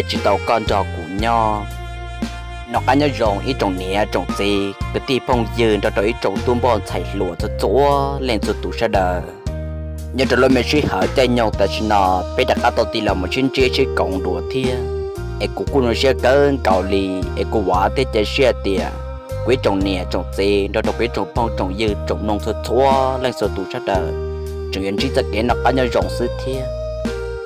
thiab tsis tau koj nrog kuv nyob. Noj qab nyob zoo ib tsoom niam tsoom txiv kwv tij phooj ywg nrog rau ib tsoom tub npoj ntxhais hluas txhua txhua leej txhua tus sawv daws. Nyob rau lub me sij hawm caij nyoog tam sim no, peb rov qab tau tig los mus sib ntsib sib koom dua thiab, es kuv kuj zoo siab kawg nkaus li, es kuv vam thiab cia siab tias kuv ib tsoom niam tsoom txiv nrog rau kuv ib tsoom phooj tsoom ywg tsoom mloog txhua txhua leej txhua tus sawv daws tseem yuav ntsib txoj kev noj qab nyob zoo xwb thiab.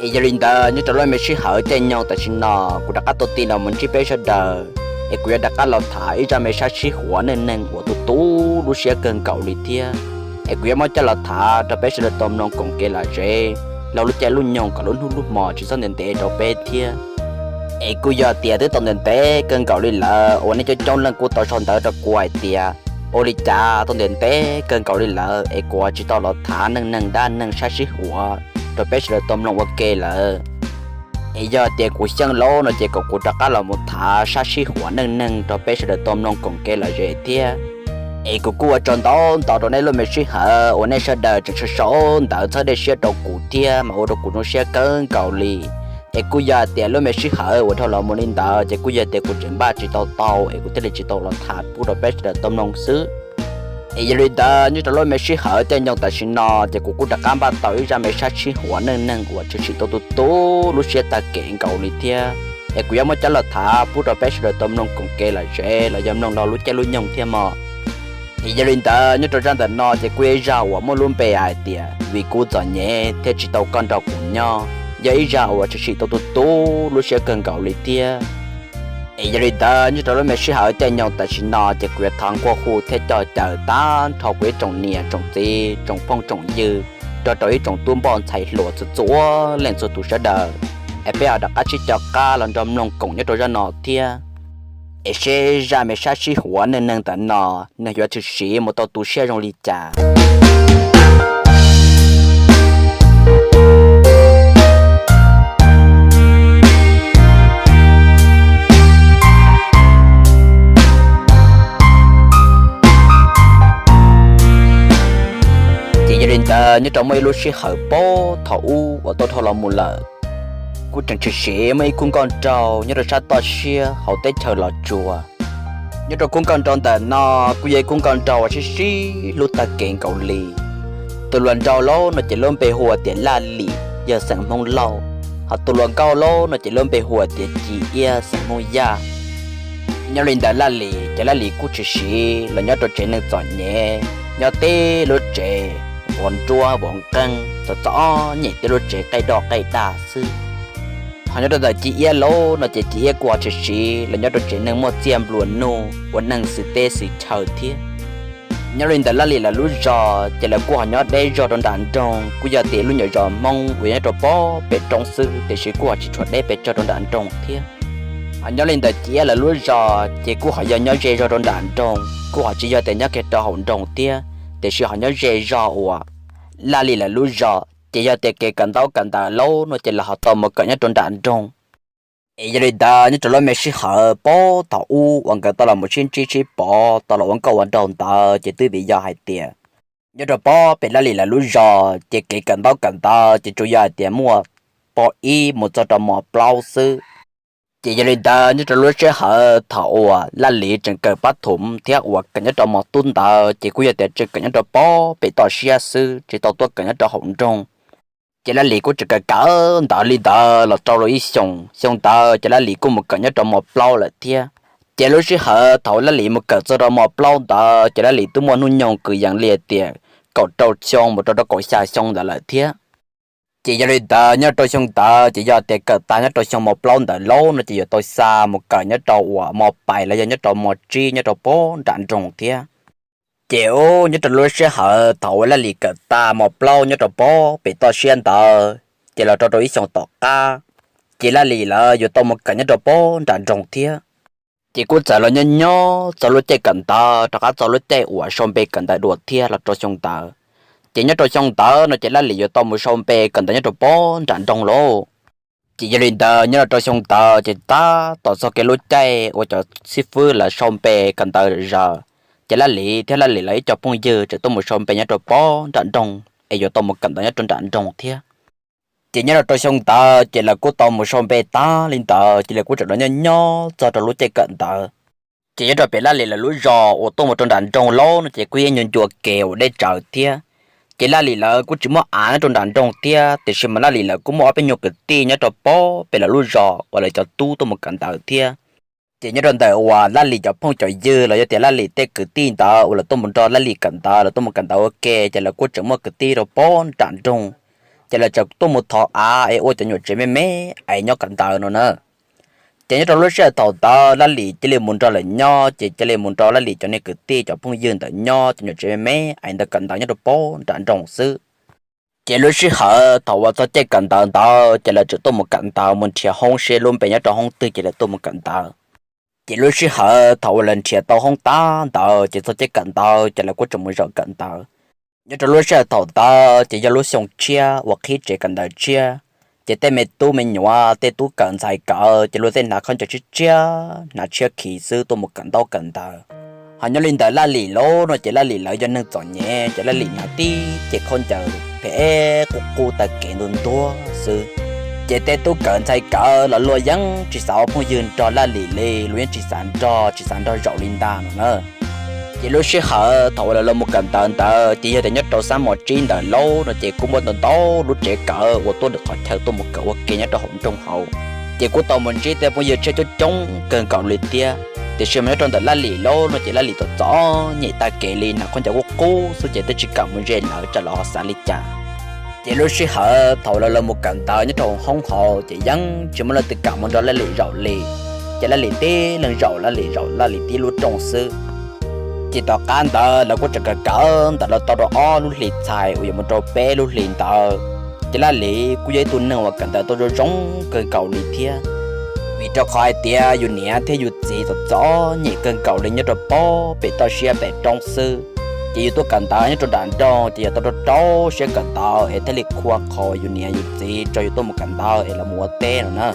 Es yog li ntawd, nyob rau lub me sij hawm caij nyoog tam sim no, kuv rov qab tau tig los mus ntsib peb sawv daws, es kuv yuav rov qab los tham ib zaj me sab sib huam neej neeg uas tu tu lub siab kawg nkaus li thiab. Es kuv yuav muab coj los tham rau peb sawv daws tau mloog koom kev lom zem, laug lub caij lub nyoog kom lub hnub lub hmo tsis txhob ntev ntev rau peb thiab. Es kuj yog tias twb tau ntev ntev kawg nkaus li lawm uas nej coob coob leej kuj tau sau ntawv rau kuv hais tias, ua li cas tau ntev ntev kawg nkaus li lawm es kuv tsis tau los tham neej neeg dab neeg sab sib huam rau peb sawv daws tau mloog ua ke lawm. Es yog tias kuv xyeej lauj no ces kom kuv rov qab los mus tham sab sib huam neej neeg rau peb sawv daws tau mloog koom kev lom zem thiab. Es kuv kuj ua tsaug ntau ntau rau nej lub me sij hawm uas nej sawv daws tseem sau sau ntawv txhawb dej siab rau kuv thiab mas ua rau kuv zoo siab kawg nkaus li. Es kuj yog tias lub me sij hawm uas dhau los mus li ntawd ces kuj yog tias kuv tseem npaj tsis tau tau es kuv thiaj li tsis tau los tham pub rau peb sawv daws tau mloog xwb. Es yog li ntawd, nyob rau lub me sij hawm caij nyoog tam sim no ces kuv kuj rov qab npaj tau ib zaj me sab sib huam neej neeg uas tshwm sim tau tu tu lub siab tag kev nkaus li thiab. Es kuv yuav muab coj los tham pub rau peb sawv daws tau mloog koom kev lom zem los yog mloog laug lub caij lub nyoog thiab mog. Es yog li ntawd, nyob rau zaj ntawm no ces kuj yog ib zaj uas muaj lub npe hais tias vim kuv txom nyem thiaj tsis tau koj nrog kuv nyob, yog ib zaj uas tshwm sim tau tu tu lub siab kawg nkaus li thiab. Es yog li ntawd, nyob rau lub me sij hawm caij nyoog tam sim no ces kuv yuav thov nquag hu thiab coj caw tag nrho kuv ib tsoom niam tsoom txiv tsoom phooj tsoom ywg nrog rau ib tsoom tub npoj ntxhais hluas txhua txhua leej txhua tus sawv daws, es peb ho rov qab sib coj qab los nrog mloog koom nyob rau zaj no thiab. Es seb zaj me sab sib huam neej neeg ntawm no nws yuav tshwm sim mus tau tu siab zoo li cas. Ces yog li ntawd, nyob rau muaj ib lub sij hawm puag thaum ub uas tau dhau los mus lawm, kuj tseem tshwm sim muaj ib khub nkauj nraug nyob rau sab toj siab hauv teb chaws Los Tsuas. Nyob rau khub nkauj nraug ntawm no kuj yog ib khub nkauj nraug uas sib sib hlub tag kev nkaus li. Tus hluas nraug lauj no ces lub npe hu ua tias Laj Lim, yog xeem Hmoob Lauj, hos tus hluas nkauj lauj no ces lub npe hu ua tias Ci Iab, xeem Hmoob Yaj. Nyob li ntawm Laj Lim ces Laj Lim kuj tshwm sim los nyob rau tsev neeg txom nyem, nyob tib lub tsev vov nruab vov nqeeb txom txom nyem, tib lub tsev qaij doj qaij dag xwb. Hos nyob rau ntawm Ci Iab lauj no ces Ci Iab kuj ho tshwm sim los nyob rau tsev neeg muaj txiaj nplua nuj ua neej xws teb xws chaw thiab. Nyob li ntawm Laj Lim lawv lub zos ces lawv kuj ho nyob deb zog rau nram nroog, kuj yog tias lub nyuam zos Hmoob uas nyob rau pob pem roob xwb, tiam sis kuj ho tsis tshua deb pes tsawg rau nram nroog thiab. Hos nyob li ntawm Ci Iab lawv lub zos ces kuj ho yog nyob ze zog rau nram nroog, kuj ho tsis yog tias nyob kiag rau hauv nroog thiab, tiam sis ho nyob ze zog uas Laj Lim lawv lub zos. Ces yog tias kev kawm ntaub kawm ntawv lauj no ces lawv ho tau mus kawm nyob rau nram nroog. Es yog li ntawd, nyob rau lub me sij hawm puag thaum ub uas nkawd tau los mus sib ntsib sib pov tau los ua nkauj ua nraug ntawd ces twb vim yog hais tias nyob rau pob pem Laj Lim lawv lub zos ces kev kawm ntaub kawm ntawv ces tsuas yog hais tias muaj pov ib mus txog rau mos plaub xwb. Ces yog li ntawd, nyob rau lub sij hawm thaum uas Laj Lim tseem kawm pab thum thiab uas kawm nyob rau mos tub ntawd ces kuj yog tias tseem kawm nyob rau pob pem toj siab xwb, tsis tau tuaj kawm nyob rau hauv nroog. Ces Laj Lim kuj tseem kawm kawm ntawv li ntawd los rau rau ib xyoos, xyoo ntawd ces Laj Lim kuj mus kawm nyob rau mos plaub lawm thiab. Ces lub sij hawm thaum Laj Lim mus kawm txog rau mos plaub ntawd ces Laj Lim twb muaj hnub nyoog kwv yees li tias kaum rau xyoo mus rau rau kaum xya xyoo ntawd lawm thiab. Ces yog li ntawd, nyob rau xyoo ntawd ces yog tias kawm tag nyob rau xyoo mos plaub ntawd lauj no ces yuav tau xa mus kawm nyob rau uas mos pais los yog nyob rau mos tsib nyob rau pob nram nroog thiab. Ces ub, nyob rau lub sij hawm thaum uas Laj Lim kawm tag mos plaub nyob rau pob pem toj siab ntawd ces los rau rau ib xyoos tom qab ces Laj Lim lawv yuav tau mus kawm nyob rau pob nram nroog thiab. Ces kuj txawm los nyob nyob txog lub caij kawm ntawv rov qab txog lub caij uas sau npe kawm ntawv dua thiab los rau xyoo ntawd. Ces nyob rau xyoo ntawd no ces Laj Lim yuav tau mus sau npe kawm ntawv nyob rau pob nram nroog lauj. Ces yog li ntawd, nyob rau xyoo ntawd ces tab tom txog kiag lub caij uas cov xib fwb lawv sau npe kawm ntawv zaws, ces Laj Lim thiab Laj Lim lawv ib co phooj ywg tseem tuaj mus sau npe nyob rau pob nram nroog es yuav tau mus kawm ntawv nyob rau nram nroog thiab. Ces nyob rau rau xyoo ntawd ces lawv kuj tau mus sau npe tag li ntawd, ces lawv kuj tseem nyob nyob txog rau lub caij kawm ntawv. Ces nyob rau pem Laj Lim lawv lub zos uas tuaj mus rau nram nroog lauj no ces kuj yeej ncua ncua kev uas deb tsawv thiab. Ces Laj Lim lawv kuj tsis muaj av nyob rau nram nroog thiab, tiam sis mas Laj Lim lawv kuj muaj ob peb nyuag kwv tij nyob rau pem lawv lub zos uas lawv cov tub tuaj mus kawm ntawv thiab. Ces nyob rau ntawm uas Laj Lim cov phooj cov ywg los yog tias Laj Lim tej kwv tij ntawd uas lawv tuaj mus nrog Laj Lim kawm ntawv, lawv tuaj mus kawm ntawv ua ke, ces lawv kuj tseem muaj kwv tij rau pem nram nroog, ces lawv tseem tuaj mus thov av es ua cov nyuam tsev me me es nyob kawm ntawv no na. Ces nyob rau lub sij hawm thaum ntawd Laj Lim cia li mus nrog lawv nyob, ces cia li mus nrog Laj Lim cov niag kwv tij cov phooj ywg ntawd nyob cov nyuam tsev me me es ntawd kawm ntawv nyob rau pem nram nroog xwb. Ces lub sij hawm thaum uas txog caij kawm ntawv ntawd ces lawv tseem tuaj mus kawm ntawv mus nrhiav hoob seb lub npe nyob rau hoob twg ces lawv tuaj mus kawm ntawv. Ces lub sij hawm thaum uas lawv nrhiav tau hoob tag ntawd ces txog caij kawm ntawv ces lawv kuj tseem mus zaum kawm ntawv. Nyob rau lub sij hawm thaum ntawd ces yog lub xyoo tshiab uas qhib tsev kawm ntawv tshiab, ces tej me tub me nyuam tej tub kawm ntxhais kawm ces luag tej hnav khaub ncaws tshiab tshiab hnav tshiab khiv xwb tuaj mus kawm ntaub kawm ntawv. Ho nyob li ntawm Laj Lim lauj no ces Laj Lim lawv yog neeg txom nyem ces Laj Lim hnav tib cev khaub ncaws phem qub qub tag kev ntuag ntuag xwb. Ces tej tub kawm ntxhais kawm los luag yeej tsis xav ua phooj ywg nrog Laj Lim li, luag yeej tsis xav nrog tsis xav nrog zaum li ntag no na. Ces lub sij hawm thaum uas lawv los mus kawm ntawv ntawd ces yog tias nyob rau xab mos tsib ntawd lauj no ces kuj muaj ntau ntau lub tsev kawm uas tuaj ntawm qhov chaw tuaj mus kawm ua ke nyob rau hauv nroog hauv. Ces kuj tau mus ntsib tej phooj ywg tshiab coob coob kawg nkaus li thiab. Tiam sis mas nyob rau ntawm Laj Lim lauj no ces Laj Lim txom txom nyem tag kev li, hnav khaub ncaws qub qub xwb ces twb tsis kam mus ze lawv tsam lawv ho xav li cas. Ces lub sij hawm thaum lawv los mus kawm ntawv nyob rau hauv hoob hauv ces yeej tsis muaj leej twg kam mus nrog Laj Lim zaum li. Ces Laj Lim tib leeg zaum Laj Lim zaum Laj Lim tib lub rooj xwb. Ces tom qab ntawd lawv kuj tseem kawm kawm ntawv los tau rau ob lub hlis txhais uas yuav mus rau peb lub hlis ntawd, ces Laj Lim kuj yog ib tug neeg uas kawm ntawv tau zoo zoo kawg nkaus li thiab. Vim rau qhov hais tias yus niam thiab yus txiv txom txom nyem kawg nkaus li nyob rau pem toj siab pem roob xwb, ces yus tuaj kawm ntawv nyob rau nram nroog ces yog tau rau rau siab kawm ntawv es thiaj li khua qhov yus niam yus txiv tso yus tuaj mus kawm ntawv es los mus ua teb no na.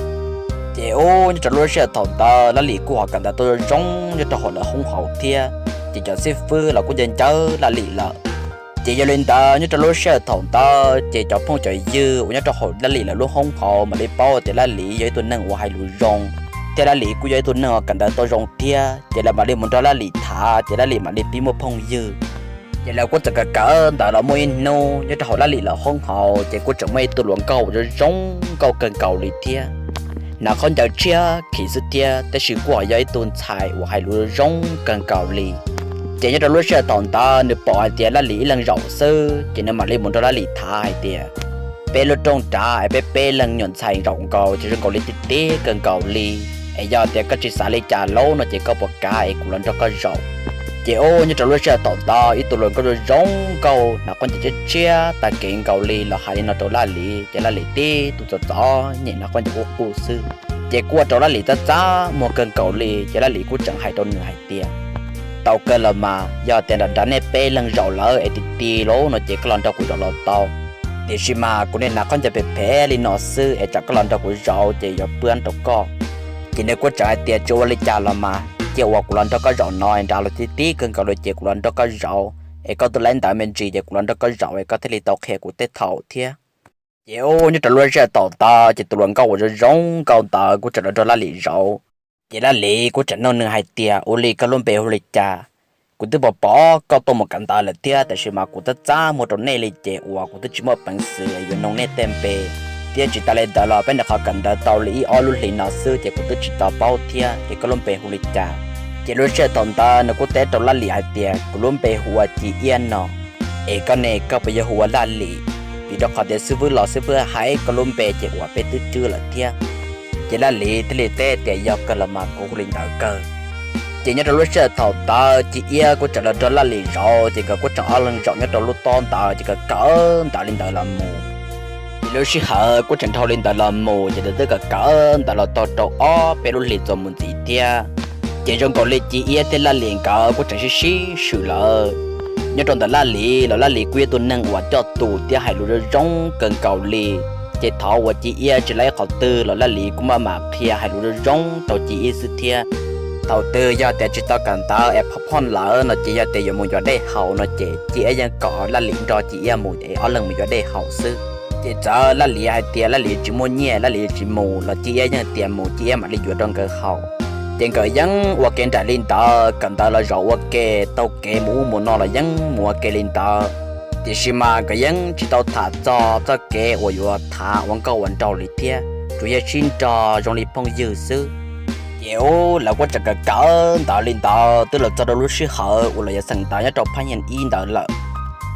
Ces ub nyob rau lub sij hawm thaum ntawd Laj Lim kuj ho kawm ntawv tau zoo zoo nyob rau hauv lawv hoob hauv thiab, ces cov xib fwb los kuj ncawg ncawg Laj Lim lawm. Ces yog li ntawd nyob rau lub sij hawm thaum ntawd ces cov phooj cov ywg uas nyob rau hauv Laj Lim lawv lub hoob hauv mam li paub tias Laj Lim yog ib tug neeg uas hais lus zoo, thiab Laj Lim kuj yog ib tug neeg uas kawm ntawv tau zoo thiab, ces lawv mam li mus nrog Laj Lim tham ces Laj Lim mam li pib muaj phooj ywg. Ces lawv kuj txawm kawm kawm ntawv los muaj ib hnub nyob rau hauv Laj Lim lawv hoob hauv ces kuj tseem muaj ib tug hluas nkauj uas zoo zoo nkauj kawg nkaus li thiab, hnav khaub ncaws tshiab khiv xwb thiab, tab sis kuj ho yog ib tug ntxhais uas hais lus zoo zoo kawg nkaus li. Ces nyob rau lub sij hawm thaum ntawd nws pom hais tias Laj Lim ib leeg zaum xwb ces nws mam li mus nrog Laj Lim tham hais tias, peb lub rooj nrad es peb peb leeg nyuam ntxhais zaum nkaus ces zoo nkaus li tib tib kawg nkaus li, es yog tias koj tsis xav li cas lauj no ces koj puas kam es kuv los nrog koj zaum. Ces ub nyob rau lub sij hawm thaum ntawd ib tug hluas nkauj zoo zoo nkauj hnav khaub ncaws tshiab tshiab tag kev nkaus li los hais li no rau Laj Lim ces Laj Lim tib tug txom txom nyem hnav khaub ncaws qub qub xwb, ces kuj ua rau Laj Lim txaj txaj muag kawg nkaus li ces Laj Lim kuj tseem hais rau nws hais tias, tau kawg los mas, yog tias nram nrad nej peb leeg zaum lawm es ti ti lauj no ces koj los nrog kuv zaum los tau, tiam sis mas kuv niaj hnav khaub ncaws phem phem li no xwb es tsam koj los nrog kuv zaum ces yuav pab rau koj. Ces nws kuj tseem hais tias tsis ua li cas los mas, cia uas kuv los nrog koj zaum no es nrad los tib tib kawg nkaus li ces kuv los nrog koj zaum, es koj twb laib ntawv me ntsis ces kuv los nrog koj zaum es koj thiaj li tau qhia kuv tej thaum thiab. Ces ub nyob rau lub sij hawm thaum ntawd ces tus hluas nkauj uas zoo zoo nkauj ntawd kuj tseem los nrog Laj Lim zaum. Ces Laj Lim kuj tseem nug nws hais tias, ua li koj lub npe hu li cas? Kuv twb pom pom koj tuaj mus kawm ntawv lawm thiab, tiam sis mas kuv txaj txaj muag rau nej li ces uas kuv twb tsis muaj peev xwm yuav nug nej tej npe, thiab tsis tas li ntawd los peb nyuam qhuav kawm ntawv tau li ib ob lub hlis no xwb ces kuv twb tsis tau paub thiab. Es koj lub npe hu li cas? Ces lub sij hawm thaum ntawd nws kuj teb rau Laj Lim hais tias, kuv lub npe hu ua Ci Iab no. Es koj ne, koj puas yog hu ua Laj Lim? Vim rau qhov tias xib fwb los xib fwb hais koj lub npe ces uas peb twb tswb lawm thiab. Ces Laj Lim thiaj li teb tias, yog kawg los mas kuv hu li ntawd kawg. Ces nyob rau lub sij hawm thaum ntawd Ci Iab kuj tseem los nrog Laj Lim zaum, ces nkawd kuj tseem ob leeg zaum nyob rau lub tob ntawd ces nkawd kawm ntawv li ntawd los mus. Ces lub sij hawm kuj tseem dhau li ntawd los mus ces nkawd twb kawm kawm ntawv los tau rau ob peb lub hlis txuas mus ntxiv thiab. Ces zoo nkaus li Ci Iab thiab Laj Lim nkawd kuj tseem sib sib swm lawm. Nyob rau ntawm Laj Lim los Laj Lim kuj yog tus neeg uas coj tus thiab hais lus zoo zoo kawg nkaus li. Ces thov uas Ci Iab tsis laib qhov twg los Laj Lim kuj maj mam qhia hais lus zoo zoo rau Ci Iab xwb thiab. Thaum twg yog tias tsis tau kawm ntawv es phob phooj lawm no ces yog tias yuav mus yuav dej haus no ces Ci Iab yeej kom Laj Lim nrog Ci Iab mus es ob leeg mus yuav dej haus xwb. Ces txawm Laj Lis hais tias Laj Lis tsis muaj nyiaj, Laj Lis tsis mus los Ci Iab yeej tias mus Ci Iab mam li yuav rau nkawd haus. Ces nkawd yeej ua ke nraim li ntawd, kawm ntawv los zaum ua ke, taug kev mus ub mus no los yeej mus ua ke li ntawd. Tiam sis mas nkawd yeej tsis tau tham txog txoj kev uas yuav tham ua nkauj ua nraug li thiab, tsuas yog sib nrog zoo li phooj ywg xwb. Ces ub lawv kuj tseem kawm kawm ntawv li ntawd twb los txog rau lub sij hawm uas lawv yuav xeem ntawv nyob rau phab nyiaj ib ntawd lawm.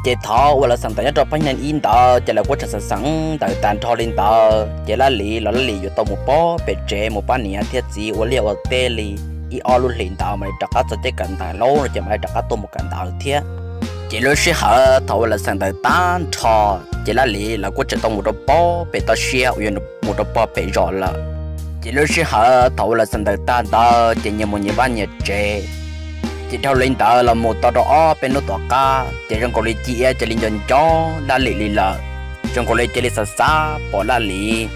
Ces thaum uas lawv xeem ntawv nyob rau phab nyiaj ib ntawd ces lawv kuj tseem xeem xeem ntawv tag nrho li ntawd ces Laj Lis los Laj Lis yuav tau mus pab pem tsev mus pab niam thiab txiv ua liaj ua teb li ib ob lub hlis ntawd mam li rov qab txog caij kawm ntawv lauj no ces mam li rov qab tuaj mus kawm ntawv thiab. Ces lub sij hawm thaum uas lawv xeem ntawv tag nrho ces Laj Lis lawv kuj tseem tau mus rau pab pem toj siab uas yuav mus rau pab pem zos lawm. Ces lub sij hawm thaum uas lawv xeem ntawv tag ntawd ces nyias mus nyias vaj nyias tsev. Ces dhau li ntawd los mus tau rau ob peb hnub tom qab ces zoo nkaus li Ci Iab cia li nco nco Laj Lis li lawm, zoo nkaus li cia li xav xav pom Laj Lis.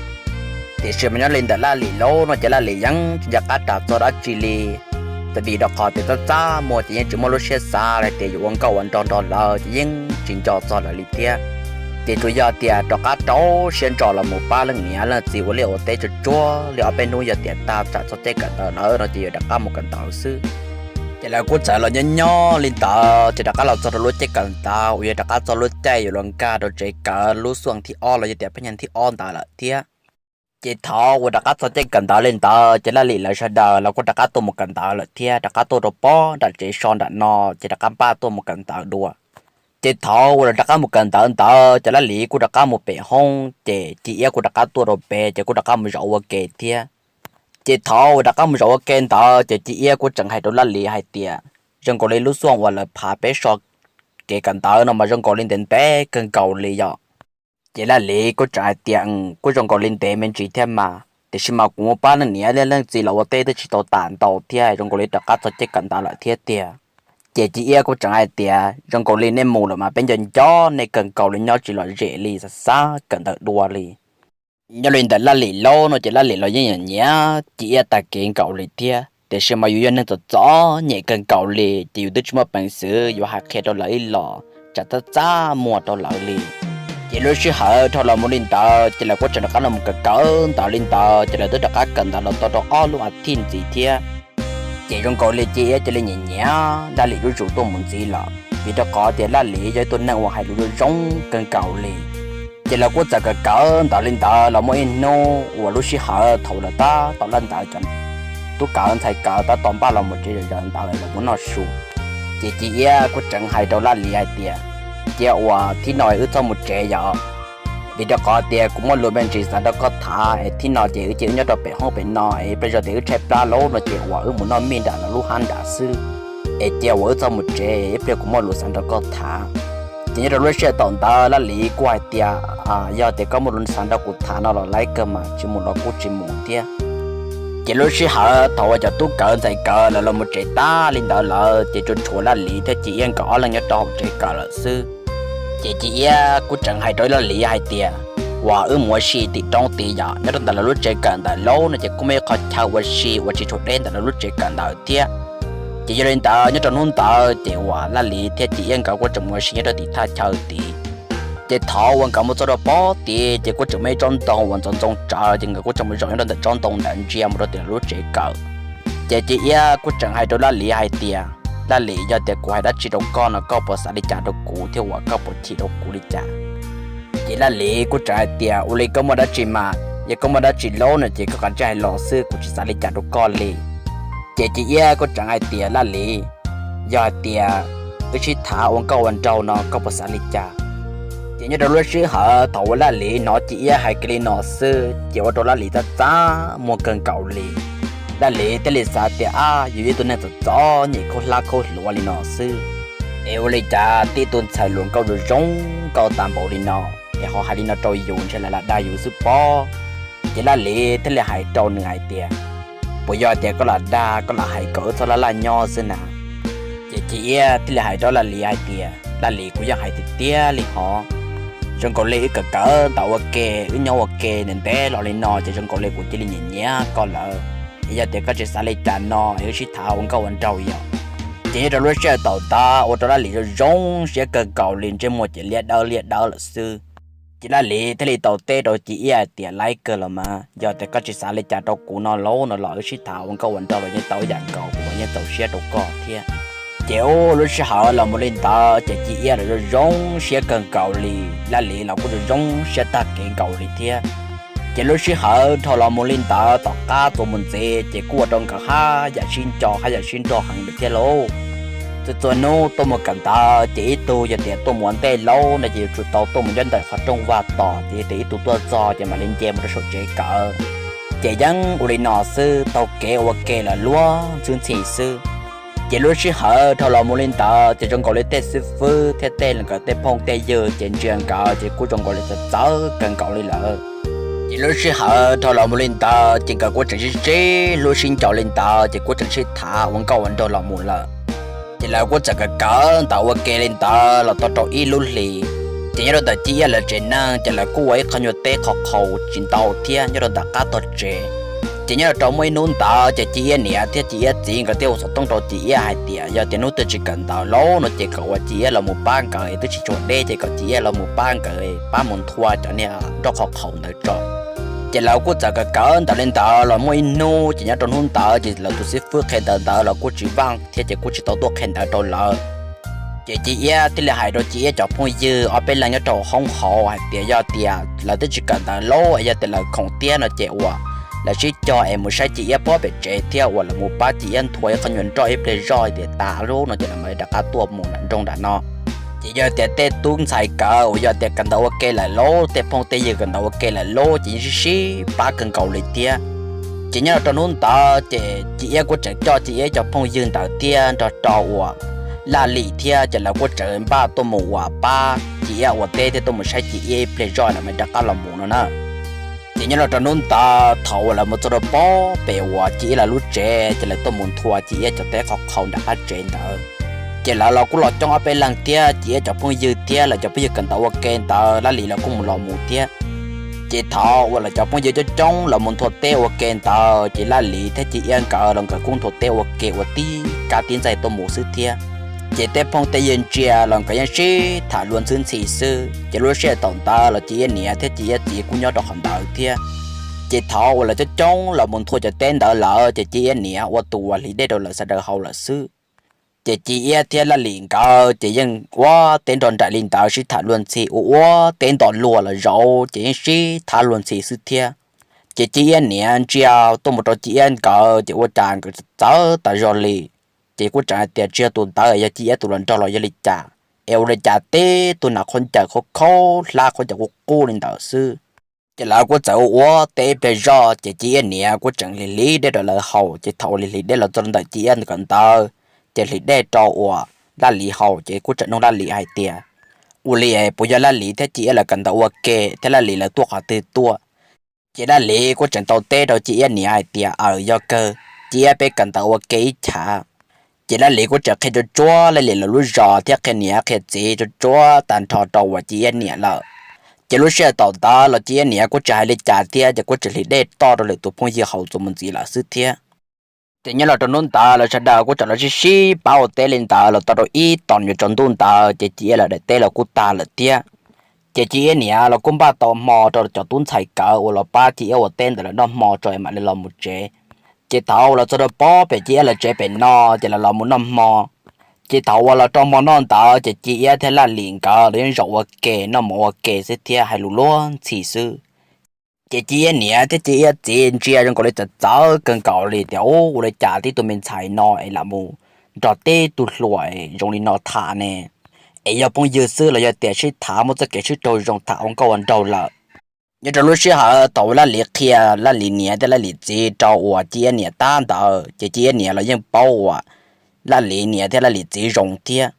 Tiam sis mas nyob li ntawm Laj Lis lauj no ces Laj Lis yeej tsis nco qab ras txog dab tsi li, vim rau qhov tias txaj txaj muag ces yeej tsis muaj lub siab xav hais tias yuav ua nkauj ua nraug nrog lawv ces yeej tsis nco txog lawv li thiab. Ces tsuas yog tias rov qab rau siab ntso los mus pab leej niam leej txiv ua liaj ua teb tsuag tsuag li ob peb hnub yog tias tag tsam txog caij kawm ntawv lawm no ces yuav rov qab mus kawm ntawv xwb. Ces lawv kuj txawm los nyob nyob li ntawd ces rov qab los txog rau lub caij kawm ntawv uas yog rov qab txog lub caij yuav los nkag rau tsev kawm lub xyoo thib ob los yog tias phab nyiaj thib ob ntawd lawm thiab. Ces thaum uas rov qab txog caij kawm ntawv li ntawd ces Laj Lis lawv sawv daws los kuj rov qab tuaj mus kawm ntawv lawm thiab, rov qab tuaj rau pab nram tsev so nram no ces rov qab npaj tuaj mus kawm ntawv dua. Ces thaum uas lawv rov qab mus kawm ntawv ntawd ces Laj Lis kuj rov qab mus pem hoob ces Ci Iab kuj rov qab tuaj rau pem ces kuj rov qab mus zaum ua ke thiab. Ces thaum uas rov qab mus zaum ua ke ntawd ces Ci Iab kuj tseem hais rau Laj Lis hais tias zoo nkaus li lub xyoo uas lawv phav peb so kev kawm ntawv no mas zoo nkaus li ntev ntev kawg nkaus li yom. Ces Laj Lis kuj tseem hais tias kuj zoo nkaus li ntev me ntsis thiab mas, tiam sis mas kuv mus pab leej niam leej txiv los ua teb twb tsis tau tas ntau thiab, zoo nkaus li rov qab txog caij kawm ntawv lawm thiab tiag. Ces Ci Iab kuj tseem hais tias zoo nkaus li nej mus lawm mas peb nco nco nej kawg nkaus li, nyob tsis lom zem li, xav xav kawm ntawv dua li. Nyob li ntawm Laj Lis lauj no ces Laj Lis los yeej nyiam nyiam Ci Iab tag kev nkaus li thiab, tiam sis mas yus yog neeg txom txom nyem kawg nkaus li ces yus twb tsis muaj peev xwm yuav hais qhia rau lawv ib los, tsam txaj txaj muag rau lawv li. Ces lub sij hawm dhau los mus li ntawd ces lawv kuj tseem rov qab los mus kawm kawm ntawv li ntawd ces lawv twb rov qab kawm ntawv los tau rau ob lub as thiv ntxiv thiab. Ces zoo nkaus li Ci Iab cia li nyiam nyiam Laj Lis zuj zus tuaj mus ntxiv lawm, vim rau qhov tias Laj Lis yog ib tug neeg uas hais lus zoo zoo kawg nkaus li. Ces lawv kuj txawm kawm kawm ntawv li ntawd los muaj ib hnub uas lub sij hawm thaum lawv tab tom laj ntawd cov tub kawm ntxhais kawm tab tom npaj los mus tsev zom zaws ntawd los mus noj su. Ces Ci Iab kuj tseem hais rau Laj Lis hais tias cia uas thib no wb txhob mus tsev yom, vim rau qhov tias kuv muaj lus me ntsis xav nrog koj tham es thib no ces wb cia wb nyob rau pem hoob pem no es ib pliag zog tias wb tshaib plab lauj no ces uas wb mus noj mij nram lawv lub hab nram xwb. Es cia uas wb txhob mus tsev, ib pliag kuv muaj lus xav nrog koj tham. Ces nyob rau lub sij hawm tom ntawd Laj Lis kuj hais tias yog tias koj muaj lus xav nrog kuv tham no los laib kawg mas tsis mus los kuj tsis mus thiab. Ces lub sij hawm thaum uas cov tub kawm ntxhais kawm lawv los mus tsev tag li ntawd lawm ces tsuas tshuav Laj Lis thiab Ci Iab nkawd ob leeg nyob rau hauv tsev kawm lawm xwb. Ces Ci Iab kuj tseem hais rau Laj Lis hais tias uas wb mus ua si tim roob tid yom, nyob rau ntawm lawv lub tsev kawm ntawd lauj no ces kuj muaj ib qho chaw ua si uas tsis tshuav deb ntawm lawv lub tsev kawm ntawd thiab. Ces yog li ntawd nyob rau hnub ntawd ces uas Laj Lis thiab Ci Iab nkawd kuj tseem mus ua si nyob rau tim thaj chaw tid. Ces thaum uas nkawd mus txog rau pem tid ces kuj tseem muaj ib tsob ntoo uas ntxoov ntxoo tsawv ces nkawd kuj tseem mus zaum nyob rau ntawm tsob ntoo ntawd ntsia mus rau tim lawv lub tsev kawm. Ces Ci Iab kuj tseem hais rau Laj Lis hais tias Laj Lis, yog tias kuv hais dab tsi rau koj no koj puas xav li cas rau kuv thiab uas koj puas chim rau kuv li cas? Ces Laj Lis kuj tseem hais tias ua li koj muaj dab tsi mas, yog koj muaj dab tsi lauj no ces koj kav tsij hais los xwb, kuv tsis xav li cas rau koj li. Ces Ci Iab kuj tseem hais tias Laj Lis, yog hais tias wb sib tham ua nkauj ua nraug no koj puas xav li cas? Ces nyob rau lub sij hawm thaum uas Laj Lis hnov Ci Iab hais kiag li no xwb ces ua rau Laj Lis txaj txaj muag kawg nkaus li. Laj Lis thiaj li xav tias ab, yus ib tug neeg txom txom nyem khaub hlab khaub hluas li no xwb es ua li cas tib tug ntxhais hluas nkauj zoo zoo nkauj tas npaum li no es ho hais li no rau yus, ntshe lam lam dag yus xwb pob. Ces Laj Lis thiaj li hais rau nws hais tias puas yog tias koj lam dag, koj lam hais kom wb txhob laj laj nyob xwb na? Ces Ci Iab thiaj li hais rau Laj Lis hais tias Laj Lis, kuv yeej hais tiag tiag li hov. Zoo nkaus li wb kawm kawm ntawv ua ke, wb nyob ua ke ntev ntev los li no ces zoo nkaus li kuv cia li nyiam nyiam koj lawm. Es yog tias koj tsis xav li cas no es wb sib tham ua nkauj ua nraug yom. Ces nyob rau lub sij hawm tom ntawd ua rau Laj Lis zoo zoo siab kawg nkaus li, ntsej muag ces liab dawb liab dawb lawm xwb. Ces Laj Lis thiaj li tau teb rau Ci Iab hais tias, Laib kawg los mas, yog tias koj tsis xav li cas rau kuv no lauj no los wb sib tham ua nkauj ua nraug los yeej tau ib yam nkaus, kuv los yeej txaus siab rau koj thiab. Ces ua lub sij hawm los mus li ntawd ces Ci Iab los zoo zoo siab kawg nkaus li, Laj Lis los kuj zoo zoo siab tag kev nkaus li thiab. Ces lub sij hawm dhau los mus li ntawd tom qab txuas mus ntxiv ces kuj ua rau nkawd haj yam sib nco haj yam sib nrog heev li thiab lauj. Txhua txhua hnub tuaj mus kawm ntawv ces ib tug yog tias tuaj mus ua ntej lauj no ces yuav tsum tau tuaj mus nyob ntawm qhov rooj vag tos, ces yog tias ib tug tuaj txog ces mam li nce mus rau saum tsev kawm. Ces yeej ua li no xwb, taug kev ua ke lawm luag ntxhi ntxhi xwb. Ces lub sij hawm dhau los mus li ntawd ces zoo nkaus li tej xib fwb thiab tej nkawd tej phooj tej ywg ces ntsia nkawd ces kuj zoo nkaus li txawv txawv kawg nkaus li lawm. Ces lub sij hawm dhau los mus li ntawd ces nkawd kuj tseem sib sib hlub sib nco li ntawd ces kuj tseem sib tham ua nkauj ua nraug los mus lawm. Ces lawv kuj txawm kawm kawm ntawv ua ke li ntawd los tau rau ib lub hlis. Ces nyob rau ntawm Ci Iab lawv tsev neeg ces lawv kuj ua ib qho nyuag teb qhov qhaus tsis ntau thiab nyob rau ntawm qab tog tsev. Ces nyob rau muaj ib hnub ntawd ces Ci Iab niam thiab Ci Iab txiv nkawd thiaj ua xov tooj rau Ci Iab hais tias yog tias hnub twg tsis kawm ntawv lauj no ces kom uas Ci Iab los mus pab nkawd, twb tsis tshua deb ces kom Ci Iab los mus pab nkawd pab mus nthua cov niag nroj qhov qhaus ntawd tso. Ces lawv kuj txawm kawm kawm ntawv li ntawd los muaj ib hnub ces nyob rau hnub ntawd ces lawv tus xib fwb qhia ntawv ntawd los kuj tsis vaaj thiab ces kuj tsis tau tuaj qhia ntawv rau lawv. Ces Ci Iab thiaj li hais rau Ci Iab cov phooj ywg ob peb leeg nyob rau hoob hauv hais tias yog tias lawv twb tsis kawm ntawv lauj es yog tias lawv khoom tiag no ces uas lawv sib cog es mus saib Ci Iab puag pem tsev thiab uas lawv mus pab Ci Iab nthua ib qho nyuag nroj ib pliag zoj tias tas lub no ces lawv mam li rov qab tuaj mus nram nroog nram no. Ces yog tias tej tub ntxhais kawm uas yog tias kawm ntawv ua ke lawm lauj, tej phooj tej ywg kawm ntawv ua ke lawm lauj ces yeej sib sib pab kawg nkaus li thiab. Ces nyob rau hnub ntawd ces Ci Iab kuj tseem coj Ci Iab cov phooj ywg ntawd thiab nrog rau uas Laj Lim thiab ces lawv kuj tseem npaj tuaj mus uas pab Ci Iab ua teb thiab tuaj mus saib Ci Iab ib pliag zoj mam rov qab los mus no na. Ces nyob rau hnub ntawd thaum uas lawv mus txog rau puag pem uas Ci Iab lawv lub tsev ces lawv tuaj mus nthua Ci Iab cov teb qhov qhaus nram qab tsev ntawd. Ces lawv los kuj los coob ob peb leeg thiab, Ci Iab cov phooj ywg thiab lawv cov phooj ywg kawm ntawv ua ke ntawd Laj Lim los kuj mus los mus thiab. Ces thaum uas lawv cov phooj ywg coob coob los mus nthua teb ua ke ntawd ces Laj Lim thiab Ci Iab nkawd los nkawd kuj nthua teb ua ke ua tib kab tib ntxaig tuaj mus xwb thiab. Ces tej phooj tej ywg ntsia los nkawd yeej sib tham luag ntxhi ntxhi xwb. Ces lub sij hawm thaum ntawd los Ci Iab niam thiab Ci Iab txiv kuj nyob rau qhov ntawd thiab. Ces thaum uas lawv coob coob los mus nthua cov teb ntawd lawm ces Ci Iab niam ua tus uas hliv dej rau lawv sawv daws haus lawm xwb. Ces Ci Iab thiab Laj Lim nkawd ces yeej ua teb nrog nraim li ntawd sib tham luag ntxhi, ua ua teb nto luag los zaum ces yeej sib tham luag ntxhi xwb thiab. Ces Ci Iab niam ntsia tuaj mus rau Ci Iab nkawd ces ua cas nkawd txawv tas zog li. Ces kuj tseem hais tias tsis yog tus ntawd yog Ci Iab tus los nrog los yog li cas, es ua li cas teb tug nas khaub ncaws khaub khaub hlab khaub ncaws qub qub li ntawd xwb. Ces lawv kuj txawm ua ua teb ib pliag zoj ces Ci Iab niam kuj tseem hliv hliv dej rau lawv haus. Ces thaum uas hliv hliv dej los txog ntawm Ci Iab nkawd ntawd ces hliv dej rau uas Laj Lim haus ces kuj tseem nug Laj Lim hais tias, ua li puas yog Laj Lim thiab Ci Iab lawv kawm ntawv ua ke thiab Laj Lim lawv tuaj qhov twg tuaj? Ces Laj Lim kuj tseem tau teb rau Ci Iab niam hais tias, aws, yog kawg, Ci Iab peb kawm ntawv ua ke ib chav. Ces Laj Lim kuj tseem qhia tsuag tsuag Laj Lim lawv lub zos thiab qhia niam qhia txiv tsuag tsuag tag nrho rau uas Ci Iab niam lawm. Ces lub sij hawm thaum ntawd los Ci Iab niam kuj tsis hais li cas thiab ces kuj tseem hliv dej toj rau lwm tus phooj ywg haus txuas mus ntxiv lawm xwb thiab. Ces nyob los rau hnub ntawd lawv sawv daws kuj tseem los sib sib pab ua teb li ntawd los tau rau ib tog yuav tsaus ntuj ntawd ces Ci Iab lawv daim teb los kuj tag lawm thiab. Ces Ci Iab niam los kuj npaj tau hmo rau cov tub ntxhais kawm uas los pab Ci Iab ua teb ntawd lawv noj hmo tso mam li los mus tsev. Ces thaum uas los txog rau puag pem Ci Iab lawv tsev pem no ces lawv los mus noj hmo. Ces thaum uas los rau hmo noj ntawd ces Ci Iab thiab Laj Lim nkawd los yeej zaum ua ke noj mov ua ke xwb thiab hais lus luag ntxhi xwb. Ces Ci Iab niam thiab Ci Iab txiv ntsia zoo nkaus li txawv txawv kawg nkaus li tias, ua li cas tib tug me ntxhais no es lam mus nrog tib tug hluas zoo li no tham ne? Es yog phooj ywg xwb los yog tias sib tham muaj txoj kev sib raug zoo tham ua nkauj ua nraug lawm? Nyob rau lub sij hawm thaum uas Laj Lim qhia Laj Lim niam thiab Laj Lim txiv rau uas Ci Iab niam tab ntawd ces Ci Iab niam los yeej paub uas Laj Lim niam thiab Laj Lim txiv zoo thiab.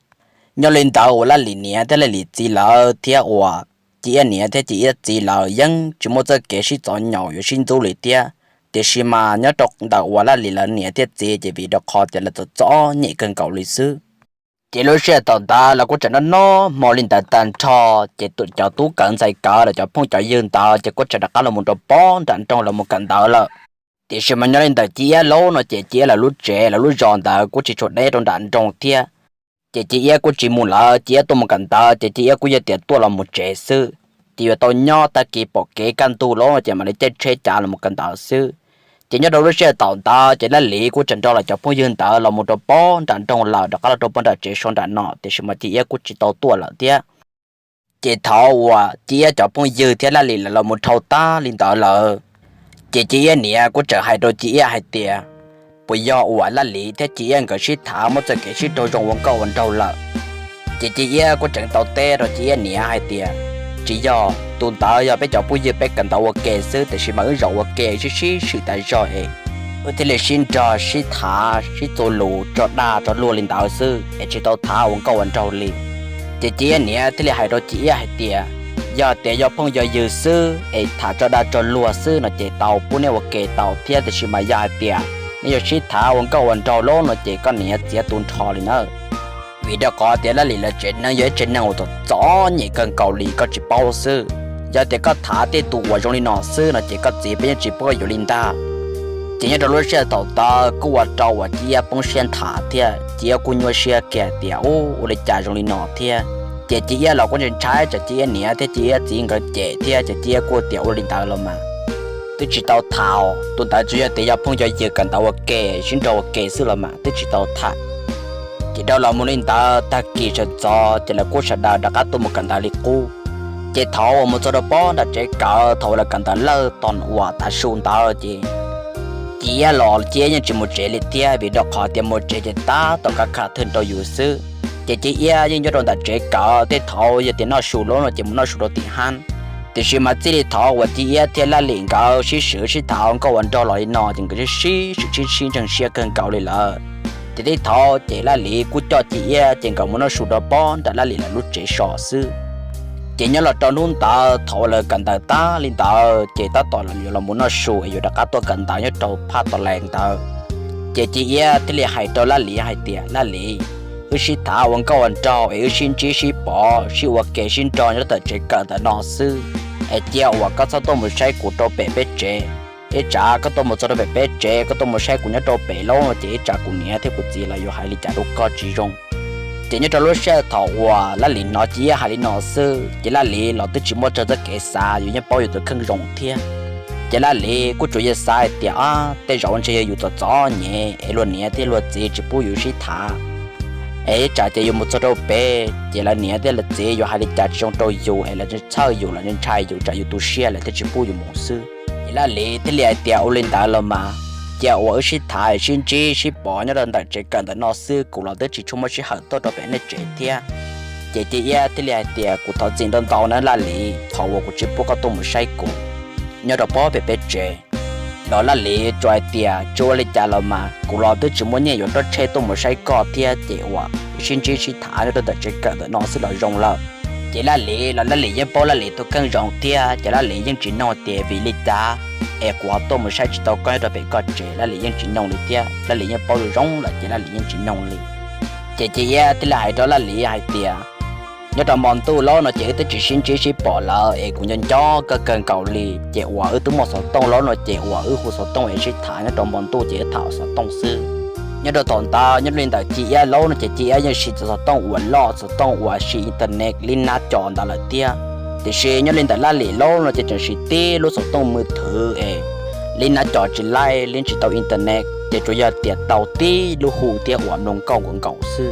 Nyob li ntawd uas Laj Lim niam thiab Laj Lim txiv lawv thiab uas Ci Iab niam thiab Ci Iab txiv lawv yeej tsis muaj txoj kev sib txom nyem yuav sib ntxub li thiab. Tiam sis mas nyob rau ntawm uas Laj Lim lawv niam thiab txiv ces vim rau qhov tias lawv txom txom nyem kawg nkaus li xwb. Ces lub sij hawm thaum ntawd lawv kuj tseem noj noj hmo li ntawd tag nrho, ces cov tub kawm ntxhais kawm los cov phooj cov ywg ntawd ces kuj tseem rov qab los mus rau puag nram nroog los mus kawm ntawv lawm. Tiam sis mas nyob li ntawm Ci Iab lub no ces Ci Iab lawv lub tsev lawv lub zos ntawd kuj tsis tshua deb rau nram nroog thiab. Ces Ci Iab kuj tsis mus lawm, Ci Iab tuaj mus kawm ntawv ces Ci Iab kuj yog tias tuaj los mus tsev xwb. ces yuav tau nyob tag kis pom kev kaj ntug lawm ces mam li caij tsheb cav los mus kawm ntawv xwb. Ces nyob rau lub sij hawm thaum ntawd ces Laj Lis kuj tseem nrog lawv cov phooj ywg ntawd los mus rau pem nram nroog lawm, rov qab los rau pem nram tsev so nram no, tiam sis mas Ci Iab kuj tsis tau tuaj lawm thiab. Ces thaum uas Ci Iab cov phooj ywg thiab Laj Lis lawv los mus dhau tag li ntawd lawm, ces Ci Iab niam kuj tseem hais rau Ci Iab hais tias, puas yog uas Laj Lis thiab Ci Iab nkawd sib tham muaj txoj kev sib raug zoo ua nkauj ua nraug lawm? Ces Ci Iab kuj tseem tau teb rau Ci Iab niam hais tias, tsis yog, tus ntawd yog peb cov phooj ywg peb kawm ntawv ua ke xwb, tiam sis mas wb zaum ua ke sib sib swm tas zog es wb thiaj li sib nrog sib tham sib txuas lus tso dag tso luag li ntawd xwb es tsis tau tham ua nkauj ua nraug li. Ces Ci Iab niam thiaj li hais rau Ci Iab hais tias, yog tias yog phooj yog ywg xwb es tham tso dag tso luag xwb no ces tau pub nej ua ke tau thiab, tiam sis mas yog hais tias nej yuav sib tham ua nkauj ua nraug lawm no ces koj niam txiav tu nrho li na. Vim rau qhov tias Laj Lis lawv tsev neeg yog ib tsev neeg uas txom txom nyem kawg nkaus li koj tsis paub xwb. Yog tias koj tham tej tus uas zoo li no xwb no ces koj txiv peb yeej tsis pub yuav li ntag. Ces nyob rau lub sij hawm thaum ntawd kuj ua rau uas Ci Iab poob siab nthav thiab Ci Iab kuj nyuaj siab kiag tias, ub, ua li cas zoo li no thiab. Ces Ci Iab los kuj ntshai tsam Ci Iab niam thiab Ci Iab txiv nkawd cem thiab ces Ci Iab kuj tias, ua li ntawd los mas twb tsis tau tham, tus ntawd tsuas yog tias yog phooj yog ywg kawm ntawv ua ke sib nrog ua ke xwb los mas twb tsis tau tham. Ces dhau los mus li ntawd tag kis sawv ntxov ces lawv kuj sawv daws rov qab tuaj mus kawm ntawv li qub. Ces thaum uas mus txog rau pem nram tsev kawm, thaum uas lawv kawm ntawv lawm tag uas tav su ntawd ces Ci Iab los Ci Iab yeej tsis mus tsev li thiab, vim rau qhov tias mus tsev ces tab tom khav khav thwj rau yus xwb. Ces Ci Iab yeej nyob rau ntawm tsev kawm, tej thaum yog tias noj su lawm no ces mus noj su rau tim hab. Tiam sis mas txij li thaum uas Ci Iab thiab Laj Lis nkawd sib swm sib tham ua nkauj ua nraug los li no ces nkawd sib sib swm sib sib ntseeg siab kawg nkaus li lawm. Ces tej thaum ces Laj Lis kuj coj Ci Iab ces nkawd mus noj su rau pem nram Laj Lis lawv lub tsev so xwb. Ces nyob los rau hnub ntawd thaum uas lawv kawm ntawv tag li ntawd ces tab tom yuav los mus noj su es yuav rov qab tuaj kawm ntawv nyob rau phaj tos lais ntawd. Ces Ci Iab thiaj li hais rau Laj Lis hais tias, Laj Lis, wb sib tham ua nkauj ua nraug es wb sib ntsib sib pom sib ua ke sib nrog nyob ntawm tsev kawm ntawm no xwb, es cia uas koj txhob tuaj mus saib kuv rau pem peb tsev. Ib tsam koj tuaj mus txog rau pem peb tsev, koj tuaj mus saib kuv nyob rau pem lawm no ces ib tsam kuv niam thiab kuv txiv los yuav hais li cas rau koj tsis zoo. Ces nyob rau lub sij hawm thaum uas Laj Lis hnov Ci Iab hais li no xwb ces Laj Lis los twb tsis muaj tsawg txoj kev xav, yus yeej paub yus tus kheej zoo thiab. Ces Laj Lis kuj tsuas yog xav hais tias, ab, tej zaum ntshe yog yus txom txom nyem es luag niam thiab luag txiv tsis pub yus sib tham. Es ib tsam ces yus mus txog rau pem ces lawv niam thiab lawv txiv yuav hais li cas tsis zoo rau yus es lawv txhawj yus, lawv ntshai yus, tsam yus tu siab lawv thiaj tsis pub yus mus xwb. Ces Laj Lis thiaj li hais tias, ua li ntawd los mas cia uas wb sib tham sib ntsib sib pom nyob rau ntawm tsev kawm ntawm no xwb, kuv los twb tsis tshua muaj sij hawm tuaj rau pem nej tsev thiab. Ces Ci Iab thiaj li hais tias, kuv thov txim ntau ntau na Laj Lis, qhov uas kuv tsis pub koj tuaj mus saib kuv nyob rau pem peb tsev. Los Laj Lis tsuas hais tias, tsis ua li cas los mas, kuv los twb tsis muaj nyiaj yuav caij tsheb tuaj mus saib koj thiab, ces uas sib ntsib sib tham nyob rau ntawm tsev kawm ntawm no xwb los zoo lawm. Ces Laj Lis los Laj Lis yeej paub Laj Lis tus kheej zoo thiab, ces Laj Lis yeej tsis nug tias vim li cas es kuv ho tuaj mus saib tsis tau koj nyob rau pem koj tsev, Laj Lis yeej tsis nug li thiab. Laj Lis yeej paub zoo zoo lawm ces Laj Lis yeej tsis nug li. Ces Ci Iab thiaj li hais rau Laj Lis hais tias, nyob rau hmo ntuj lawm no ces wb twb tsis sib ntsib sib pom lawm es kuv nco nco koj kawg nkaus li, ces uas wb twb muaj xov tooj lawm no ces uas wb hu xov tooj es sib tham nyob rau hmo ntuj ces wb tham xov tooj xwb. Nyob rau thaum ntawd nyob li ntawm Ci Iab lawm no ces Ci Iab yeej siv cov xov tooj uas loj, xov tooj uas siv internet li nab cov ntawd lawm thiab. Tiam sis nyob li ntawm Laj Lis lawm no ces tseem siv tib lub xov tooj mws thwv es li nab cov tsis laib, li tsis tau internet, ces tsuas yog tias tau tib lub hu thiab uas mloog nkauj nkaus nkaus xwb.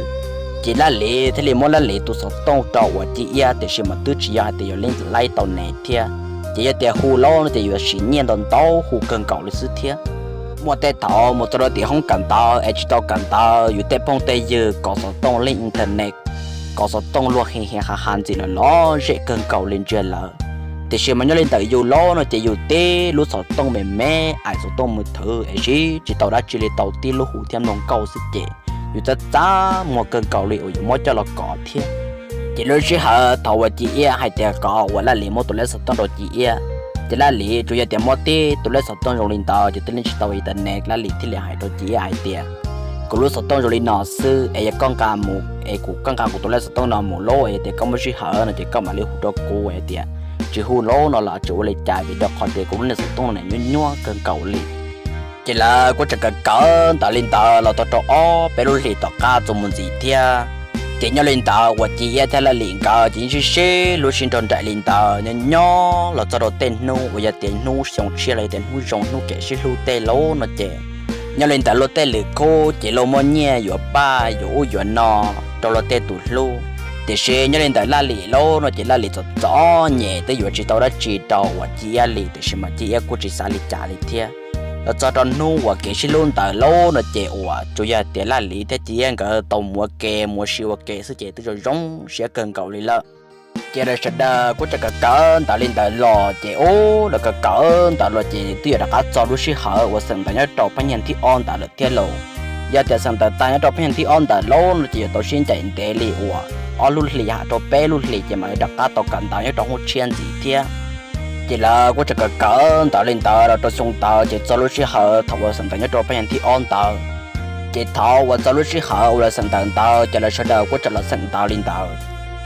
Ces Laj Lis thiaj li muab Laj Lis tus xov tooj rau uas Ci Iab, tiam sis mas twb tsis yog hais tias yog li laib tau ne thiab. Ces yog tias hu lawm no ces yuav siv nyiaj ntau ntau hu kawg nkaus li xwb thiab. Muaj tej thaum mus txog rau tim hoob kawm ntawv es tsis tau kawm ntawv, yus tej phooj tej ywg kov xov tooj li internet, kov xov tooj luag hi hi ha ha ntxim los lom zem kawg nkaus li ntsiag lawm. Tiam sis mas nyob li ntawm yus lawm no ces yus tib lub xov tooj me me, aim xov tooj mws thwv es siv tsis tau dab tsi li, tau tib lub hu thiab mloog nkauj xwb ces yus txaj txaj muag kawg nkaus li uas yuav muab coj los kov thiab. Ces lub sij hawm thaum uas Ci Iab hais tias kov uas Laj Lis muab tus lej xov tooj rau Ci Iab, ces Laj Lis tsuas yog tias muab tib tus lej xov tooj zoo li ntawd ces twb li tsis tau internet. Laj Lis thiaj li hais rau Ci Iab hais tias, kuv lub xov tooj zoo li no xwb es yog koj nqa mus es kuv, koj nqa kuv tus lej xov tooj no mus lawm es yog tias koj muaj sij hawm no ces koj mam li hu rau kuv, es tias tsis hu lawm no los tsis ua li cas, vim rau qhov tias kuv lub niag xov tooj no nyuaj nyuaj kawg nkaus li. Ces lawv kuj tseem kawm kawm ntawv li ntawd los tau rau ob peb lub hlis tom qab txuas mus ntxiv thiab. Ces nyob li ntawd uas Ci Iab thiab Laj Lim nkawd ces yeej sib sib hlub sib nrog nraim li ntawd nyob nyob los txog rau tej hnub uas yog tias hnub xyoo tshiab los yog tias hnub zoo hnub kev sib hlub tej lawm no ces, nyob li ntawd luag tej lwm khub ces luag muaj nyiaj yuav paj yuav ub yuav no rau luag tej tus hlub. Tiam sis nyob li ntawd Laj Lim lawm no ces Laj Lim txom txom nyem twb yuav tsis tau dab tsi rau uas Ci Iab li, tiam sis mas Ci Iab kuj tsis xav li cas li thiab. Los txog rau hnub uas kev sib hlub ntawd lawm no ces uas tsuas yog tias Laj Lim thiab Ci Iab nkawd tau mus ua ke mus ua si ua ke xwb ces twb zoo zoo siab kawg nkaus li lawm. Ces lawv sawv daws kuj tseem kawm kawm ntawv li ntawd los ces ub, lawv kawm kawm ntawv los ces twb yuav rov qab txog lub sij hawm uas xeem ntawv nyob rau phab nyaj thib ob ntawd lawm thiab lauj. Yog tias xeem ntawv tag nyob rau phab nyaj thib ob ntawd lawm no ces yuav tau sib ncaim ntev li uas ob lub hlis hais rau peb lub hlis ces mam li rov qab tau kawm ntawv nyob rau hoob tshiab ntxiv thiab. Ces lawv kuj tseem kawm kawm ntawv li ntawd los rau xyoo ntawd ces txog lub sij hawm thaum uas xeem ntawv nyob rau phab nyaj thib ob ntawd, ces thaum uas txog lub sij hawm uas lawv xeem ntawv ntawd ces lawv sawv daws kuj tseem los xeem ntawv li ntawd.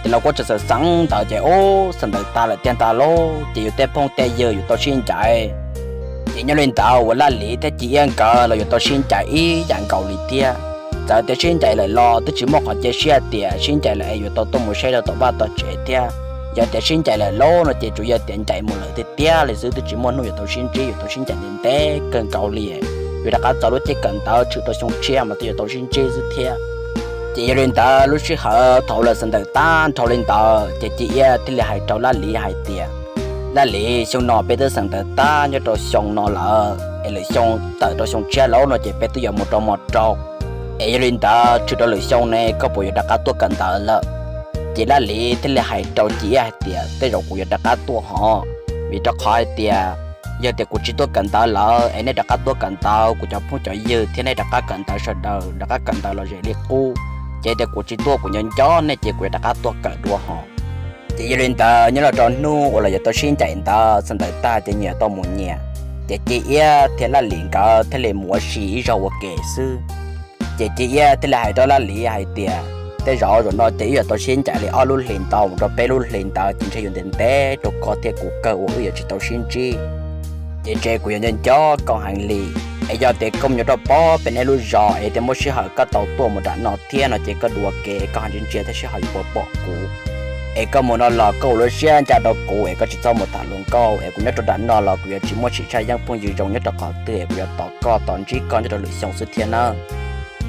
Ces lawv kuj tseem xeem xeem ntawv ces ub, xeem ntawv tag lawm tiag ntag lauj, ces yus tej phooj tej ywg yuav tau sib ncaim. Ces nyob li ntawd uas Laj Lim thiab Ci Iab nkawd los yuav tau sib ncaim ib yam nkaus li thiab. Txawm tias sib ncaim lawm los twb tsis muaj qhov cia siab tias sib ncaim lawm es yuav tau tuaj mus saib rau tom vaj tom tsev thiab. Yog tias sib ncaim lawm lawm no ces tsuas yog tias ncaim mus lawm tiag tiag li xwb, twb tsis muaj hnub yuav tau sib ntsib, yuav tau sib ncaim ntev ntev kawg nkaus li. Yuav rov qab txog lub caij kawm ntawv tshwm rau xyoo tshiab mas twb yuav tau sib ntsib xwb thiab. Ces yog li ntawd lub sij hawm thaum lawv xeem ntawv tag nrho li ntawd ces Ci Iab thiaj li hais rau Laj Lim hais tias, Laj Lim, xyoo no peb twb xeem ntawv tag nyob rau xyoo no lawm es lwm xyoo tawm rau xyoo tshiab lawm no ces peb twb yuav mus rau mos rau. Es yog li ntawd tshwm rau lwm xyoo ne koj puas yuav rov qab tuaj kawm ntawv lawm? Ces Laj Lim thiaj li hais rau Ci Iab hais tias, Tej zaum kuv yuav rov qab tuaj hos, vim rau qhov hais tias yog tias kuv tsis tuaj kawm ntawv lawm es nej rov qab tuaj kawm ntawv, kuv cov phooj cov ywg thiab nej rov qab kawm ntawv sawv daws rov qab kawm ntawv los zem li qub, ces tias kuv tsis tuaj kuv nyob nco nej ces kuv yuav rov qab tuaj kawm dua hos. Ces yog li ntawd nyob los rau hnub uas lawv yuav tau sib ncaim ntawd xeem ntawv tag ces nyias tau mus nyias. Ces Ci Iab thiab Laj Lim nkawd thiaj li mus ua si ib zaug ua ke xwb. Ces Ci Iab thiaj li hais rau Laj Lim hais tias, Tej zaum zaum no ces wb yuav tau sib ncaim li ob lub hlis ntawd mus rau peb lub hlis ntawd ces ntshe yuav ntev ntev rau koj thiab kuv kawg uas wb yuav tsis tau sib ntsib. Ces ntshe kuv yuav nco nco koj heev li. Es yog tias koj mus nyob rau pob pem nej lub zos es tias muaj sij hawm koj tau tuaj mus nram no thiab no ces koj dua ke koj ho ntsia ntsia thiab sij hawm yuav pom kuv. Es koj mus no los koj ua lub siab ncaj rau kuv es koj tsis txhob mus tham hluas nkauj es kuv nyob rau nram no los kuv yuav tsis muaj sim tshaj yeeb phooj ywg zoo nyob rau qhov twg es kuv yuav tos koj tos ntsib koj nyob rau lwm xyoo xwb thiab nawb.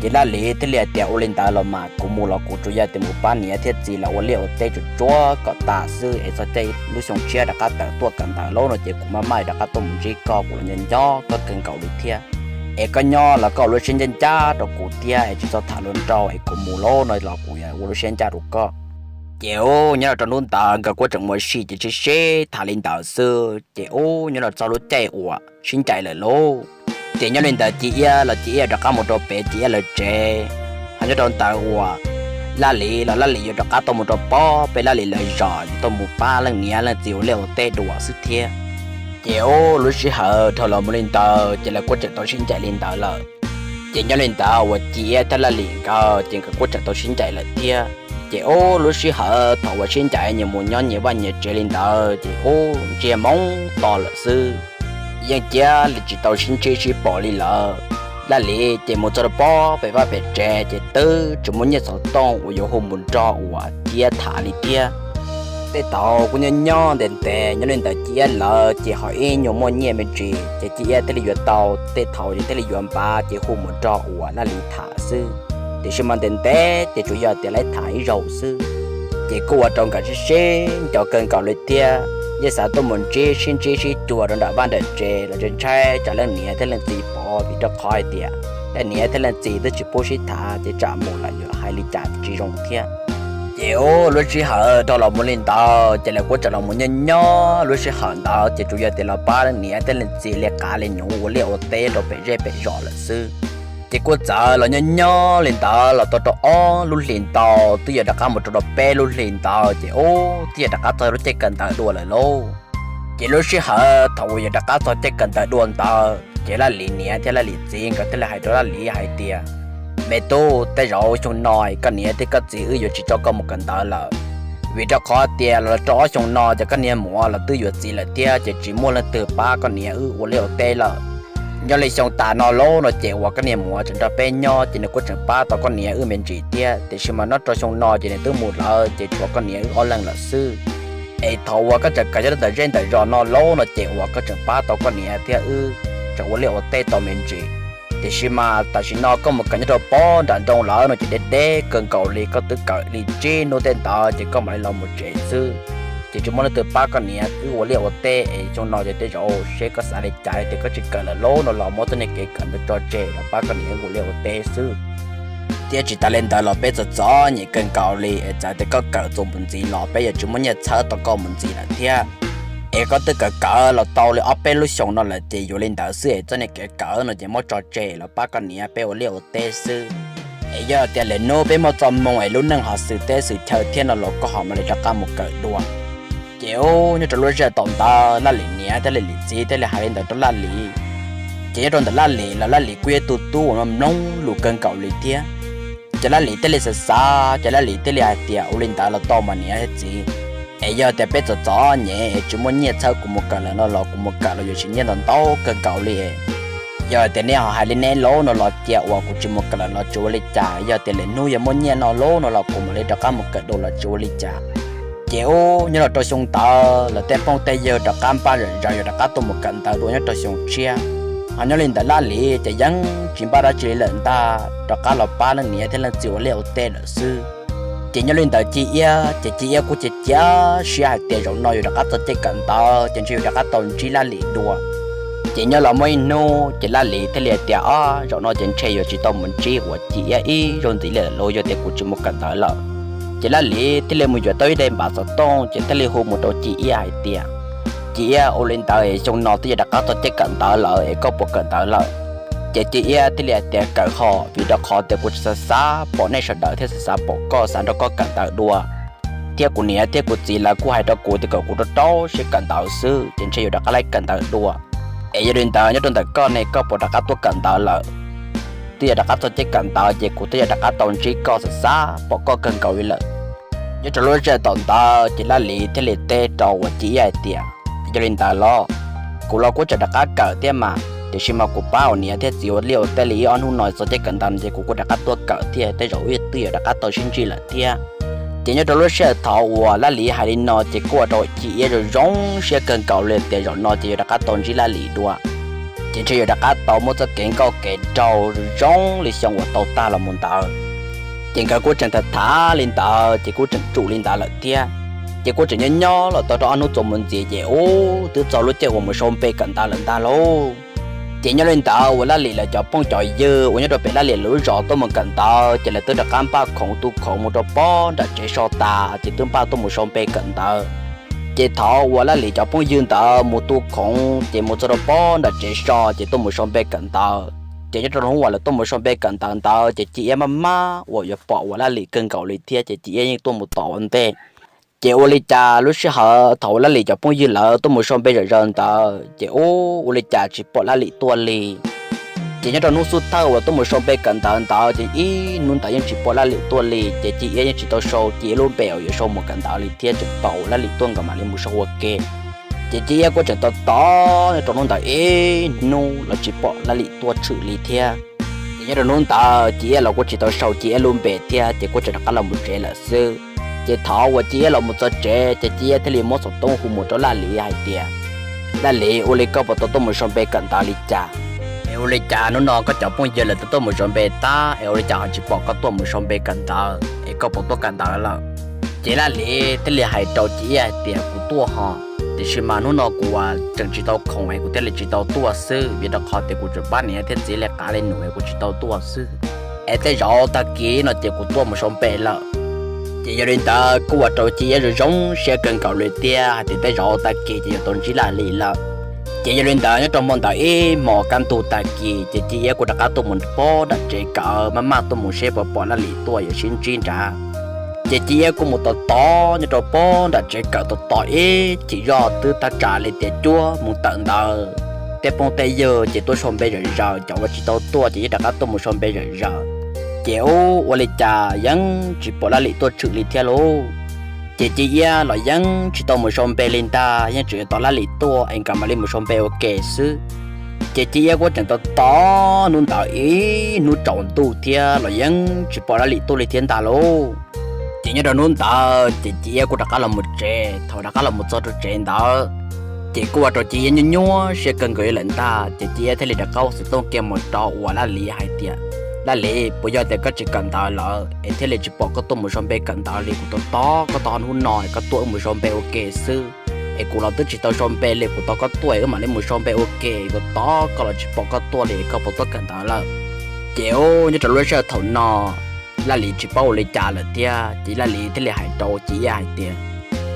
Ces Laj Lim thiaj li hais tias, Ua li ntawd los mas kuv mus los kuv tsuas yog tias mus pab niam thiab txiv lawv ua liaj ua teb tsuas tsuav kom tas xwb es txog caij lub xyoo tshiab rov qab tawm tuaj kawm ntawv lawm no ces kuv maj mam rov qab tuaj mus ntsib koj, kuv los nco nco koj kawg nkaus li thiab. Es koj nyob los koj ua lub siab ncaj ncaj rau kuv thiab es tsis txhob tham hluas nraug es kuv mus lawm no los kuv yuav ua lub siab ncaj rau koj. Ces ub, nyob los rau hnub ntawd nkawd kuj tseem mus ua si ces sib sib tham li ntawd xwb ces ub, nyob los txog lub caij uas sib ncaim lawm lauj. Ces nyob li ntawd Ci Iab los Ci Iab rov qab mus rau pem Ci Iab lawv tsev, ho nyob rau ntawd uas Laj Lim los Laj Lim yuav rov qab tau mus rau pob pem Laj Lim lawv zos yuav tau mus pab leej niam leej txiv ua liaj ua teb dua xwb thiab. Ces ub, lub sij hawm dhau los mus li ntawd ces lawv kuj tseem tau sib ncaim li ntawd lawm. Ces nyob li ntawd uas Ci Iab thiab Laj Lim nkawd ces nkawd kuj tseem tau sib ncaim lawm thiab. Ces ub, lub sij hawm thaum uas sib ncaim nyias mus nyob nyias vaj nyias tsev li ntawd ces ub, ntsiag moo to lawm xwb, yeej cia li tsis tau sib ntsib sib pom li lawm. Laj Lim ces mus txog rau pob pem vaj pem tsev ces twb tsis muaj nyiaj xov tooj uas yuav hu mus nrog uas Ci Iab tham li thiab. Tej thaum kuj nyob nyob ntev ntev nyob li ntawd Ci Iab lawv ces ho ib nyuag muaj nyiaj me ntsis ces Ci Iab thiaj li yuav tau tej thaum ces thiaj li yuav npav ces hu mus nrog uas Laj Lim tham xwb. Tiam sis mas ntev ntev ces tsuas yog tias lawv tham ib zaug xwb. Ces kuj ua rau nkawd sib sib nco kawg nkaus li thiab, yeej xav tuaj mus ntsib sib ntsib sib cuag rau nram vaj nram tsev los ntshai tsam leej niam thiab leej txiv pom vim rau qhov hais tias leej niam thiab leej txiv twb tsis pub sib tham ces tsam mus lawm yuav hais li cas tsis zoo thiab. Ces ub, lub sij hawm dhau los mus li ntawd ces lawv kuj tseem los mus nyob nyob lub sij hawm ntawd ces tsuas yog tias los pab leej niam thiab leej txiv li qav li nyuv ua liaj ua teb rau pem zej pem zos lawm xwb. Ces kuj txawm los nyob nyob li ntawd los tau rau ob lub hlis ntau twb yog rov qab mus rau rau peb lub hlis ntawd ces ub, twb yog rov qab txog lub caij kawm ntawv dua lawm lauj. Ces lub sij hawm thaum uas yog rov qab txog caij kawm ntawv dua ntawd ces Laj Lim niam thiab Laj Lim txiv nkawd thiaj li hais rau Laj Lim hais tias, Me tub, tej zaum xyoo no koj niam thiab koj txiv wb yuav tsis coj koj mus kawm ntawv lawm, vim rau qhov tias los rau ob xyoo no ces koj niag muam los twb yuav txiv lawm thiab ces tsis muaj leej twg pab koj niam wb ua liaj ua teb lawm. Nyob li xyoo tas no lauj no ces uas koj niam muam tseem nrog peb nyob ces nws kuj tseem pab tau koj niam wb me ntsis thiab, tiam sis mas nyob rau xyoo no ces nws twb mus lawm ces tshuav koj niam wb ob leeg lawm xwb. Es thaum uas koj tseem kawm nyob rau ntawm zej ntawm zos no lauj no ces uas koj tseem pab tau koj niam thiab wb tseem ua liaj ua teb tau me ntsis. Tiam sis mas tam sim no koj mus kawm nyob rau pob nram nroog lawm no ces deb deb kawg nkaus li, koj twb kawm li tsib hnub tej ntawd ces koj mam li los mus tsev xwb. Ces tsis muaj leej twg pab koj niam wb ua liaj ua teb es xyoo no ces tej zaum seb koj xav li cas tias koj tsis kawm lawm lauj no los muab txoj niag kev kawm ntawd tso tseg los pab koj niam wb ua liaj ua teb xwb. Thiab tsis tas li ntawd los peb txom txom nyem kawg nkaus li es txawm tias koj kawm txuas mus ntxiv los peb yuav tsis muaj nyiaj txhawb tau koj mus ntxiv lawm thiab. Es koj twb kawm kawm los tau li ob peb lub xyoos no lawm ces yuav li ntawd xwb es txoj niag kev kawm no ces muab tso tseg los pab koj niam peb ua liaj ua teb xwb. Es yog tias lwm hnub peb muaj txoj hmoo es lub neej ho xwm teb xwm chaw thiab no los koj ho mam li rov qab mus kawm dua. Ces ub, nyob rau lub sij hawm thaum ntawd Laj Lim niam thiab Laj Lim txiv thiaj li hais li ntawd rau Laj Lim. Ces nyob rau ntawm Laj Lim los Laj Lim kuj yog ib tug tub uas mloog lus kawg nkaus li thiab. Ces Laj Lim thiaj li xav xav ces Laj Lim thiaj li hais tias, ua li ntawd los tau mas niam thiab txiv, es yog tias peb txom txom nyem es tsis muaj nyiaj txhawb kuv mus kawm lawm no los kuv mus kawm los yuav siv nyiaj ntau ntau kawg nkaus li. Yog tias neb ho hais li neb lauj no los cia uas kuv tsis mus kawm lawm los tsis ua li cas, yog tias lwm hnub yog muaj nyiaj no lauj no los kuv mam li rov qab mus kawm dua los tsis ua li cas. Ces ub, nyob los rau xyoo ntawd lawv tej phooj tej ywg rov qab npaj zom zaws yuav rov qab tuaj mus kawm ntawv dua nyob rau xyoo tshiab. Ho nyob li ntawd Laj Lim ces yeej tsis npaj dab tsi li lawm ntag, rov qab los pab leej niam thiab leej txiv ua liaj ua teb lawm xwb. Ces nyob li ntawd Ci Iab ces Ci Iab kuj cia cia siab hais tias zaum no yuav rov qab txog caij kawm ntawv ces ntshe yuav rov qab tau ntsib Laj Lim dua. Ces nyob los muaj ib hnub ces Laj Lim thiaj li hais tias, ob, zaum no ces ntshe yuav tsis tau mus ntsib uas Ci Iab ib zaug ntxiv li lawm los yog tias kuv tsis mus kawm ntawv lawm. Ces Laj Lim thiaj li mus yuav tau ib daim npav xov tooj ces thiaj li hu mus rau Ci Iab hais tias, Ci Iab, ua li ntawd es xyoo no twb yuav rov qab txog caij kawm ntawv lawm es koj puas kawm ntawv lawm? Ces Ci Iab thiaj li hais tias, kawm ho, vim rau qhov tias kuv tsis xav xav pom nej sawv daws thiab xav xav pom koj, xav nrog koj kawm ntawv dua. Thiab kuv niam thiab kuv txiv lawv kuj hais rau kuv tias kom kuv rau rau siab kawm ntawv xwb ces ntshe yuav rov qab laj kawm ntawv dua. Es yog li ntawd nyob rau ntawm koj ne, koj puas rov qab tuaj kawm ntawv lawm? Twb yuav rov qab txog caij kawm ntawv ces kuv twb yuav rov qab tau ntsib koj, xav xav pom koj kawg nkaus li lawm. Nyob rau lub sij hawm thaum ntawd ces Laj Lim thiaj li teb rau uas Ci Iab hais tias, yog li ntawd los, kuv los kuj tseem rov qab kawm thiab mas, tiam sis mas kuv pab ua niam thiab txiv ua liaj ua teb li ib ob hnub no txog caij kawm ntawv no ces kuv kuj rov qab tuaj kawm thiab, tej zaum ib tug twb yuav rov qab tau sib ntsib lawm thiab. Ces nyob rau lub sij hawm thaum uas Laj Lim hais li no ces kuj ua rau Ci Iab zoo zoo siab kawg nkaus li tias zaum no ces yuav rov qab tau ntsib Laj Lim dua, ces ntshe yuav rov qab tau muaj txoj kev nkauj kev nraug zoo zoo li xyoo uas tau tag los mus ntawd. Ces nkawd kuj tseem tham tham li ntawd ces kuj tseem tsum li ntawd lawm thiab. Ces kuj tseem nyob nyob los tau rau ob hnub txuas mus ntxiv ces ub, twb txog lub caij uas mus sau npe kawm ntawv lawm ntag lauj. Ces nyob li ntawd uas Laj Lim lawv cov phooj cov ywg uas nyob rau pem Laj Lim lawv lub zos tuaj mus kawm ntawv ces lawv twb rov qab npaj khoom tu khoom mus rau pob nram tsev so tas ces twb npaj tuaj mus sau npe kawm ntawv. Ces thaum uas Laj Lim cov phooj ywg ntawd mus tu khoom ces mus txog rau pob nram tsev so ces tuaj mus sau npe kawm ntawv. Ces nyob rau hnub uas lawv tuaj mus sau npe kawm ntawv ntawd ces Ci Iab maj maj uas yuav pom uas Laj Lim kawg nkaus li thiab ces Ci Iab yeej tuaj mus tos ua ntej. Ces ua li cas lub sij hawm thaum uas Laj Lim cov phooj ywg lawv tuaj mus sau npe zom zaws ntawd ces ub, ua li cas tsis pom Laj Lim tuaj li. Ces nyob rau hnub xub thawj uas tuaj mus sau npe kawm ntawv ntawd ces ib hnub ntawd yeej tsis pom Laj Lim tuaj li ces Ci Iab yeej tsis tau sau Ci Iab lub npe uas yuav sau mus kawm ntawv li thiab, tseem tos uas Laj Lim tuaj nkawd mam li mus sau ua ke. Ces Ci Iab kuj tseem tos tos nyob rau hnub ntawd ib hnub los tsis pom Laj Lim tuaj tshwm li thiab. Ces nyob rau hnub ntawd Ci Iab los kuj tsis tau sau Ci Iab lub npe thiab ces kuj tseem rov qab los mus tsev lawm xwb. Ces thaum uas Ci Iab los mus txog tsev ces Ci Iab thiaj li muab xov tooj hu mus rau Laj Lim hais tias, Laj Lim, ua li koj puas tau tuaj mus sau npe kawm ntawv li cas? Es ua li cas hnub no koj cov phooj ywg lawv twb tuaj mus sau npe tag es ua li cas ho tsis pom koj tuaj mus sau npe kawm ntawv, es koj puas tuaj kawm ntawv lawm? Ces Laj Lim thiaj li hais rau Ci Iab hais tias, kuv tuaj ho, tiam sis mas hnub no kuv tseem tsis tau khoom es kuv thiaj li tsis tau tuaj xwb, vim rau qhov tias kuv tseem pab niam thiab txiv li qav li num es kuv tsis tau tuaj xwb. Es tej zaum tag kis no ces kuv tuaj mus sau npe lawm. Ces yog li ntawd kuj ua rau Ci Iab zoo zoo siab kawg nkaus li thiab hais tias tej zaum tag kis ces yuav tau ntsib Laj Lim lawm. Ces yog li ntawd nyob rau hmo ntawd ib hmos kaj ntug tag kis ces Ci Iab kuj rov qab tuaj mus pob nram tsev kawm, maj maj tuaj mus seb puas pom Laj Lim tuaj yuav sib ntsib nrad. Ces Ci Iab kuj mus tos tos nyob rau pob nram tsev kawm tos tos ib chim zoj twb thaj tsam li tias cuaj moos tawm ntawd. Tej phooj tej ywg ces tuaj sau npe zom zaws, cov uas tsis tau tuaj ces yeej rov qab tuaj mus sau npe zom zaws. Ces ub, ua li cas yeej tsis pom Laj Lim tuaj tshwm li thiab lauj. Ces Ci Iab los yeej tsis tau mus sau npe li ntag, yeej tseem yuav tos Laj Lim tuaj es nkawd mam li mus sau npe ua ke xwb. Ces Ci Iab kuj tseem tos tos hnub ntawd ib hnub tsaus ntuj thiab los yeej tsis pom Laj Lim tuaj li thiab ntag lauj. Ces nyob rau hnub ntawd ces Ci Iab kuj rov qab los mus tsev. Thaum rov qab los mus txog rau tsev ntawd, ces kuj ua rau Ci Iab nyuaj nyuaj siab kawg nkaus li lawm ntag. Ces Ci Iab thiaj li rov qab ua xov tooj kiag mus rau uas Laj Lim hais tias, Laj Lim, puas yog tias koj tsis kawm ntawv lawm es thiaj li tsis pom koj tuaj mus sau npe kawm ntawv li? Kuv tos tos koj tau hnub no es koj tuaj wb mus sau npe ua ke xwb, es kuv los twb tsis tau sau npe li, kuv tos koj tuaj es wb mam li mus sau npe ua ke. Kuv tos koj los tsis pom koj tuaj li, koj puas tuaj kawm ntawv lawm? Ces ub, nyob rau lub sij hawm thaum no Laj Lim tsis paub ua li cas lawm thiab, ces Laj Lim thiaj li hais rau Ci Iab hais tias,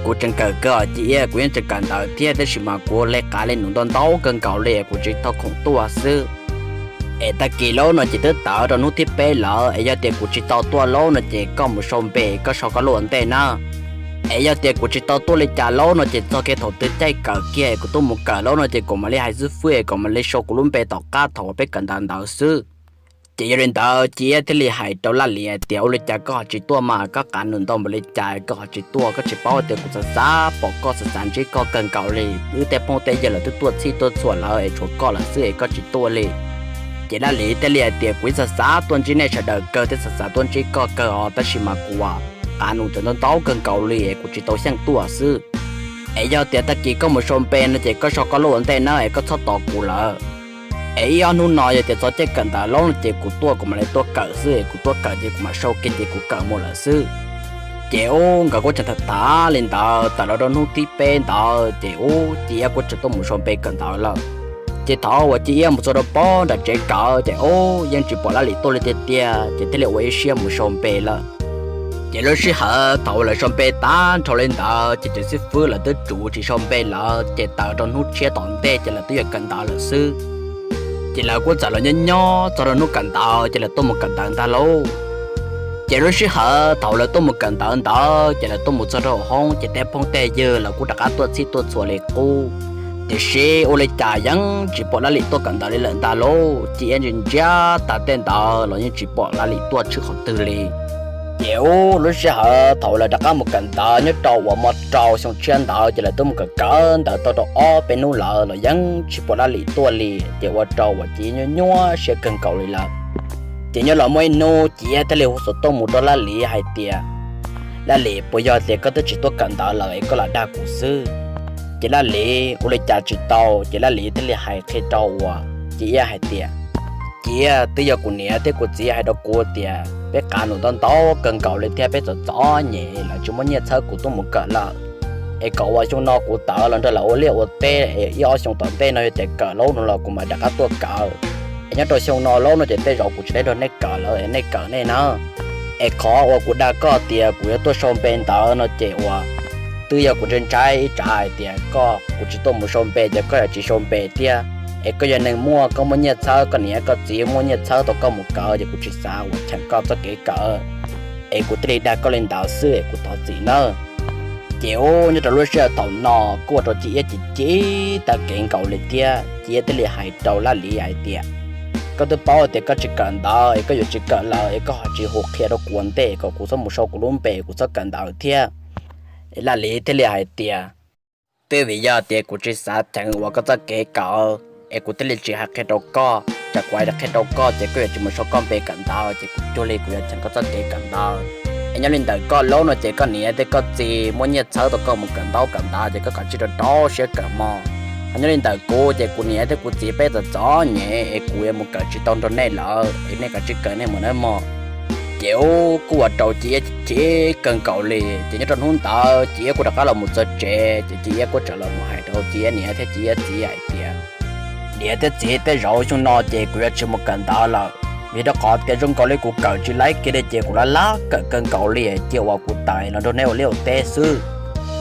Kuv tseem kawm kawg os Ci Iab, kuv yeej tseem kawm ntawv thiab, tab sis mas kuv hle qav li num ntau ntau kawg nkaus li, kuv tsis tau khoom tuaj xwb. Es tag kis lub no ces twb tawm rau hnub thib peb lawm, es yog tias kuv tsis tau tuaj lub no ces koj mus sau npe, koj sau koj lub ua ntej na. Es yog tias kuv tsis tau tuaj li cas lub no ces txog kiag thaum twg caij kawm kiag kuv tuaj mus kawm lub no ces kuv mam li hais xib fwb kom mam li sau kuv lub npe tom qab thaum uas peb kawm ntawv ntawd xwb. Ces yog li ntawd Ci Iab thiaj li hais rau Laj Lim hais tias, Ua li cas koj ho tsis tuaj mas, koj qav num ntau npaum li cas koj ho tsis tuaj? Koj tsis paub tias kuv xav xav pom koj, xav xav ntsib koj kawg nkaus li. Wb tej phooj tej ywg lawv twb tuaj txhij tuaj txhua lawm es tshuav koj lawm xwb es koj tsis tuaj li. Ces Laj Lim thiaj li hais tias, Kuv ib xav xav tuaj ntsib nej sawv daws kawg thiab xav xav tuaj ntsib koj kawg os, tab sis mas kuv qav num tseem ntau ntau kawg nkaus li es kuv tsis tau xyeej tuaj xwb. Es yog tias tag kis koj mus sau npe no ces koj sau koj lub ua ntej na, es koj txhob tos kuv lawm. Es ib ob hnub no yog tias txog caij kawm ntawv lub no ces kuv tuaj kuv mam li tuaj kawm xwb, es kuv tuaj kawm ces kuv mam sau kiag ces kuv kawm mus lawm xwb. Ces ub, nkawd kuj tseem tham tham li ntawd tawm los rau hnub thib peb ntawd ces ub, Ci Iab kuj tseem tuaj mus sau npe kawm ntawv lawm. Ces thaum uas Ci Iab mus txog rau pob nram tsev kawm ces ub, yeej tsis pom Laj Lim tuaj li tiag tiag, ces thiaj li ua ib siab mus sau npe lawm. Ces lub sij hawm thaum uas lawv sau npe tag nrho li ntawd ces cov xib fwb lawv twb tsuv tsis sau npe lawm, ces tawm rau hnub tshiab tom ntej ces lawv twb yuav kawm ntawv lawm xwb. Ces lawv kuj txawm los nyob nyob txog rau hnub kawm ntawv ces lawv tuaj mus kawm ntawv ntag lauj. Ces lub sij hawm thaum lawv tuaj mus kawm ntawv ntawd ces lawv tuaj mus txog rau hauv hoob ces tej phooj tej ywg lawv kuj rov qab tuaj txhij tuaj txhua li qub. Tiam sis ua li cas yeej tsis pom Laj Lim tuaj kawm ntawv li lawm ntag lauj. Ci Iab ntsia ntsia tag tej ntawd los yeej tsis pom Laj Lim tuaj tshwm qhov twg li. Ces ub, lub sij hawm thaum lawv rov qab mus kawm ntawv nyob rau uas hmo rau xyoo tshiab ntawd ces lawv twb mus kawm kawm ntawv tau rau ob peb hnub lawm los yeej tsis pom Laj Lim tuaj li, ces ua rau uas Ci Iab nyuaj nyuaj siab kawg nkaus li lawm. Ces nyob los muaj ib hnub Ci Iab thiaj li hu xov tooj mus rau Laj Lim hais tias, Laj Lim, puas yog tias koj twb tsis tuaj kawm ntawv lawm es koj lam dag kuv xwb? Ces Laj Lim ua li cas tsis tau, ces Laj Lim thiaj li hais qhia rau uas Ci Iab hais tias, Ci Iab, twb yog kuv niam thiab kuv txiv hais rau kuv tias peb qav num ntau ntau kawg nkaus li thiab peb txom txom nyem, lawv tsis muaj nyiaj txhawb kuv tuaj mus kawm lawm. Es kom uas xyoo no kuv tawm los nrog lawv ua liaj ua teb, ib ob xyoo tom ntej no yog tias kawm lub no los kuv mam rov qab tuaj kawm. Es nyob rau xyoo no lub no ces tej zaum kuv tsis tau nrog nej kawm lawm, nej kawm nej na. Es qhov uas kuv dag koj tias kuv yuav tuaj sau npe ntawd no ces uas twb yog kuv ntshai ntshai ib tsam hais tias koj, kuv tsis tuaj mus sau npe ces koj yuav tsis sau npe thiab. Es koj yog neeg muaj, koj muaj nyiaj txhawb, koj niam koj txiv muaj nyiaj txhawb tau koj mus kawm ces kuv tsis xav uas cheem koj txoj kev kawm, es kuv thiaj li dag koj li ntawd xwb es kuv thov txim nawb. Ces ub, nyob rau lub sij hawm thaum no kuj ua rau Ci Iab chim chim tag kev nkaus li thiab. Ci Iab thiaj li hais rau Laj Lim hais tias, Koj twb paub tias koj tsis kawm ntawv es koj yuav tsis kawm lawm es koj ho tsis hu qhia rau kuv ua ntej kom kuv txhob mus sau kuv lub npe, kuv txhob kawm ntawv thiab. Es Laj Lim thiaj li hais tias, Twb vim yog tias kuv tsis xav cheem uas koj txoj kev kawm es kuv thiaj li tsis hais qhia rau koj. Tsam kuv hais qhia rau koj ces koj yuav tsis mus sau koj npe kawm ntawv ces kuv cuag li kuv yuav cheem koj txoj kev kawm ntawv. Es nyob li ntawm koj lub no ces koj niam thiab koj txiv muaj nyiaj txhawb tau koj mus kawm ntaub kawm ntawv ces koj kav tsij rau rau siab kawm mog. Ho nyob li ntawm kuv ces kuv niam thiab kuv txiv peb txom txom nyem es kuv yuav mus kawm tsis tau nrog nej lawm es nej kav tsij kawm nej mus nawb mog. Ces ub, kuj ua rau Ci Iab chim chim kawg nkaus li. Ces nyob rau hnub ntawd Ci Iab kuj rov qab los mus txog tsev ces Ci Iab kuj txawm los mus hais rau Ci Iab niam thiab Ci Iab txiv hais tias, Niam thiab txiv, tej zaum xyoo no ces kuv yuav tsis mus kawm ntawv lawm, vim rau qhov tias zoo nkaus li kuv kawm tsis laib kiag li ces kuv laj laj kawm kawg nkaus li, cia uas kuv tawm los nrog neb ua liaj ua teb xwb.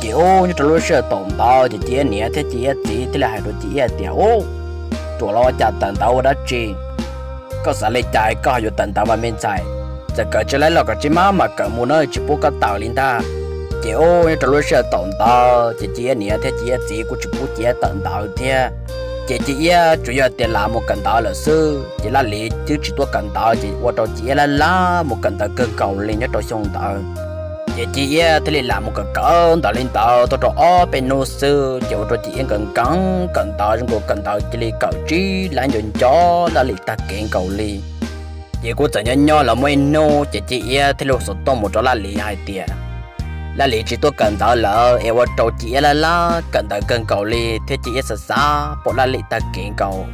Ces ub, nyob rau lub sij hawm thaum ntawd ces Ci Iab niam thiab Ci Iab txiv thiaj li hais rau Ci Iab tias, Ub, ruam los ua cas tawm ntawv ua dab tsi? Koj xav li cas koj ho yuav tawm ntawv mas me ntxhais? Txawm kawm tsis laib los koj tsis maj mam kawm mus na, tsis pub koj tawm li ntag. Ces ub, nyob rau lub sij hawm thaum ntawd ces Ci Iab niam thiab Ci Iab txiv kuj tsis pub Ci Iab tawm ntawv thiab. Ces Ci Iab tsuas yog tias lam mus kawm ntawv lawm xwb, ces Laj Lim twb tsis tuaj kawm ntawv ces ua rau Ci Iab laj laj mus kawm ntawv kawg nkaus li nyob rau xyoo ntawd. Ces Ci Iab thiaj li lam mus kawm kawm ntawv li ntawd tau rau ob peb hnub xwb ces ua rau Ci Iab nkawd nkees kawm ntawv zoo nkaus kawm ntawv cia li kawm tsib lab nco nco Laj Lim tag kev nkaus li. Ces kuj txawm nyob nyob los muaj ib hnub ces Ci Iab thiaj li xuas tuaj mus rau Laj Lim hais tias Laj Lim tsis tuaj kawm ntawv lawm es ua rau Ci Iab laj laj kawm ntawv kawg nkaus li thiab Ci Iab xav xav pom Laj Lim tag kev nkaus.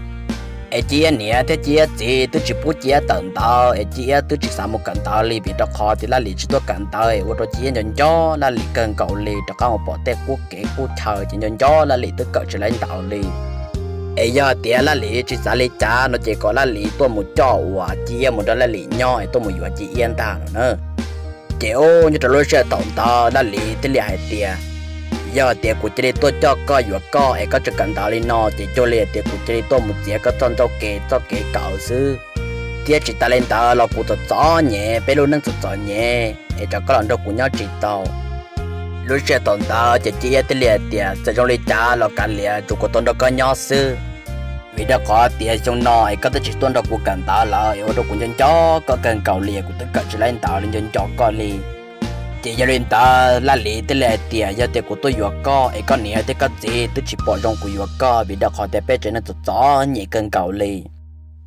Es Ci Iab niam thiab Ci Iab txiv twb tsis pub Ci Iab tawm ntawv es Ci Iab twb tsis xav mus kawm ntawv li vim rau qhov tias Laj Lim tsis tuaj kawm ntawv es ua rau Ci Iab nco nco Laj Lim kawg nkaus li rov qab mus pom tej qub kev qub chaw ces nco nco Laj Lim twb kawm tsis laib ntawv li. Es yog tias Laj Lim tsis xav li cas no ces kom Laj Lim tuaj mus coj uas Ci Iab mus nrog Laj Lim nyob es tuaj mus yuav Ci Iab ntag no na. Ces ub nyob rau lub sij hawm thaum ntawd Laj Lim thiaj li hais tias, yog tias kuv cia li tuaj coj koj yuav koj es koj tseem kawm ntawv li no ces cuag li tias kuv cia li tuaj mus txiav koj txoj ncauj ke txoj kev kawm xwb. Thiab tsis tas li ntawd los kuv txom txom nyem peb lub neej txom txom nyem es rov koj los nrog kuv nyob tsis tau. Lub sij hawm thaum ntawd ces Ci Iab thiaj li hais tias txawm zoo li cas los kav liam tsuas kuv tau nrog koj nyob xwb. Vim rau qhov tias xyoo no es koj twb tsis tuaj nrog kuv kawm ntawv lawm es ua rau kuv nco nco koj kawg nkaus li kuv twb kawm tsis laib ntawv li nco nco koj li. Ces yog li ntawd Laj Lim thiaj li hais tias yog tias kuv tuaj yuav koj es koj niam thiab koj txiv twb tsis pom zoo kuv yuav koj vim rau qhov tias peb tsev neeg txom txom nyem kawg nkaus li,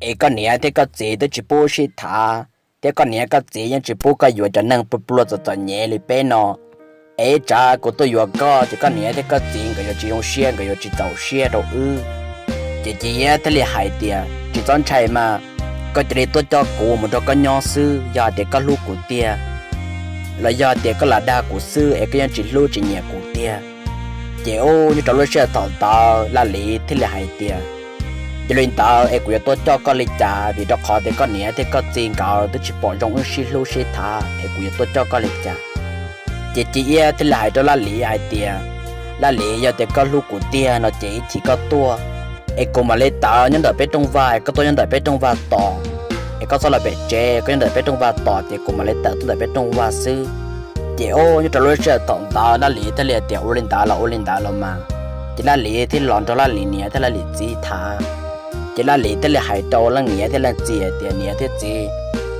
es koj niam thiab koj txiv twb tsis pub sib tham, thiab koj niam koj txiv yeej tsis pub koj yuav cov neeg pluag pluag txom txom nyem li peb no. Es ib tsam kuv tuaj yuav koj ces koj niam thiab koj txiv nkawd yuav tsis zoo siab nkawd yuav tsis txaus siab rau wb. Ces Ci Iab thiaj li hais tias tsis txhob ntshai mas, koj cia li tuaj coj kuv mus nrog koj nyob xwb yog hais tias koj hlub kuv tiag, los yog hais tias koj lam dag kuv xwb es koj yeej tsis hlub tsis nyiam kuv tiag. Ces ub nyob rau lub sij hawm thaum ntawd Laj Lim thiaj li hais tias yog li ntawd es kuv yuav tuaj coj koj li cas vim rau qhov tias koj niam thiab koj txiv nkawd twb tsis pom zoo wb sib hlub sib tham es kuv yuav tuaj coj koj li cas. Ces Ci Iab thiaj li hais rau Laj Lim hais tias Laj Lim, yog tias koj hlub kuv tiag no ces ib chim koj tuaj es kuv mam li tawm nyob ntawm peb rooj vag, koj tuaj nyob ntawm peb rooj vag tos, es koj txhob los pem tsev, koj nyob ntawm peb rooj vag tos ces kuv mam li tawm tuaj ntawm peb rooj vag xwb. Ces ub nyob rau lub sij hawm thaum ntawd Laj Lim thiaj li hais tias ua li ntawd los ua li ntawd los mas. Ces Laj Lim thiaj los nrog Laj Lim niam thiab Laj Lim txiv tham. Ces Laj Lim thiaj li hais rau leej niam thiab leej txiv hais tias niam thiab txiv,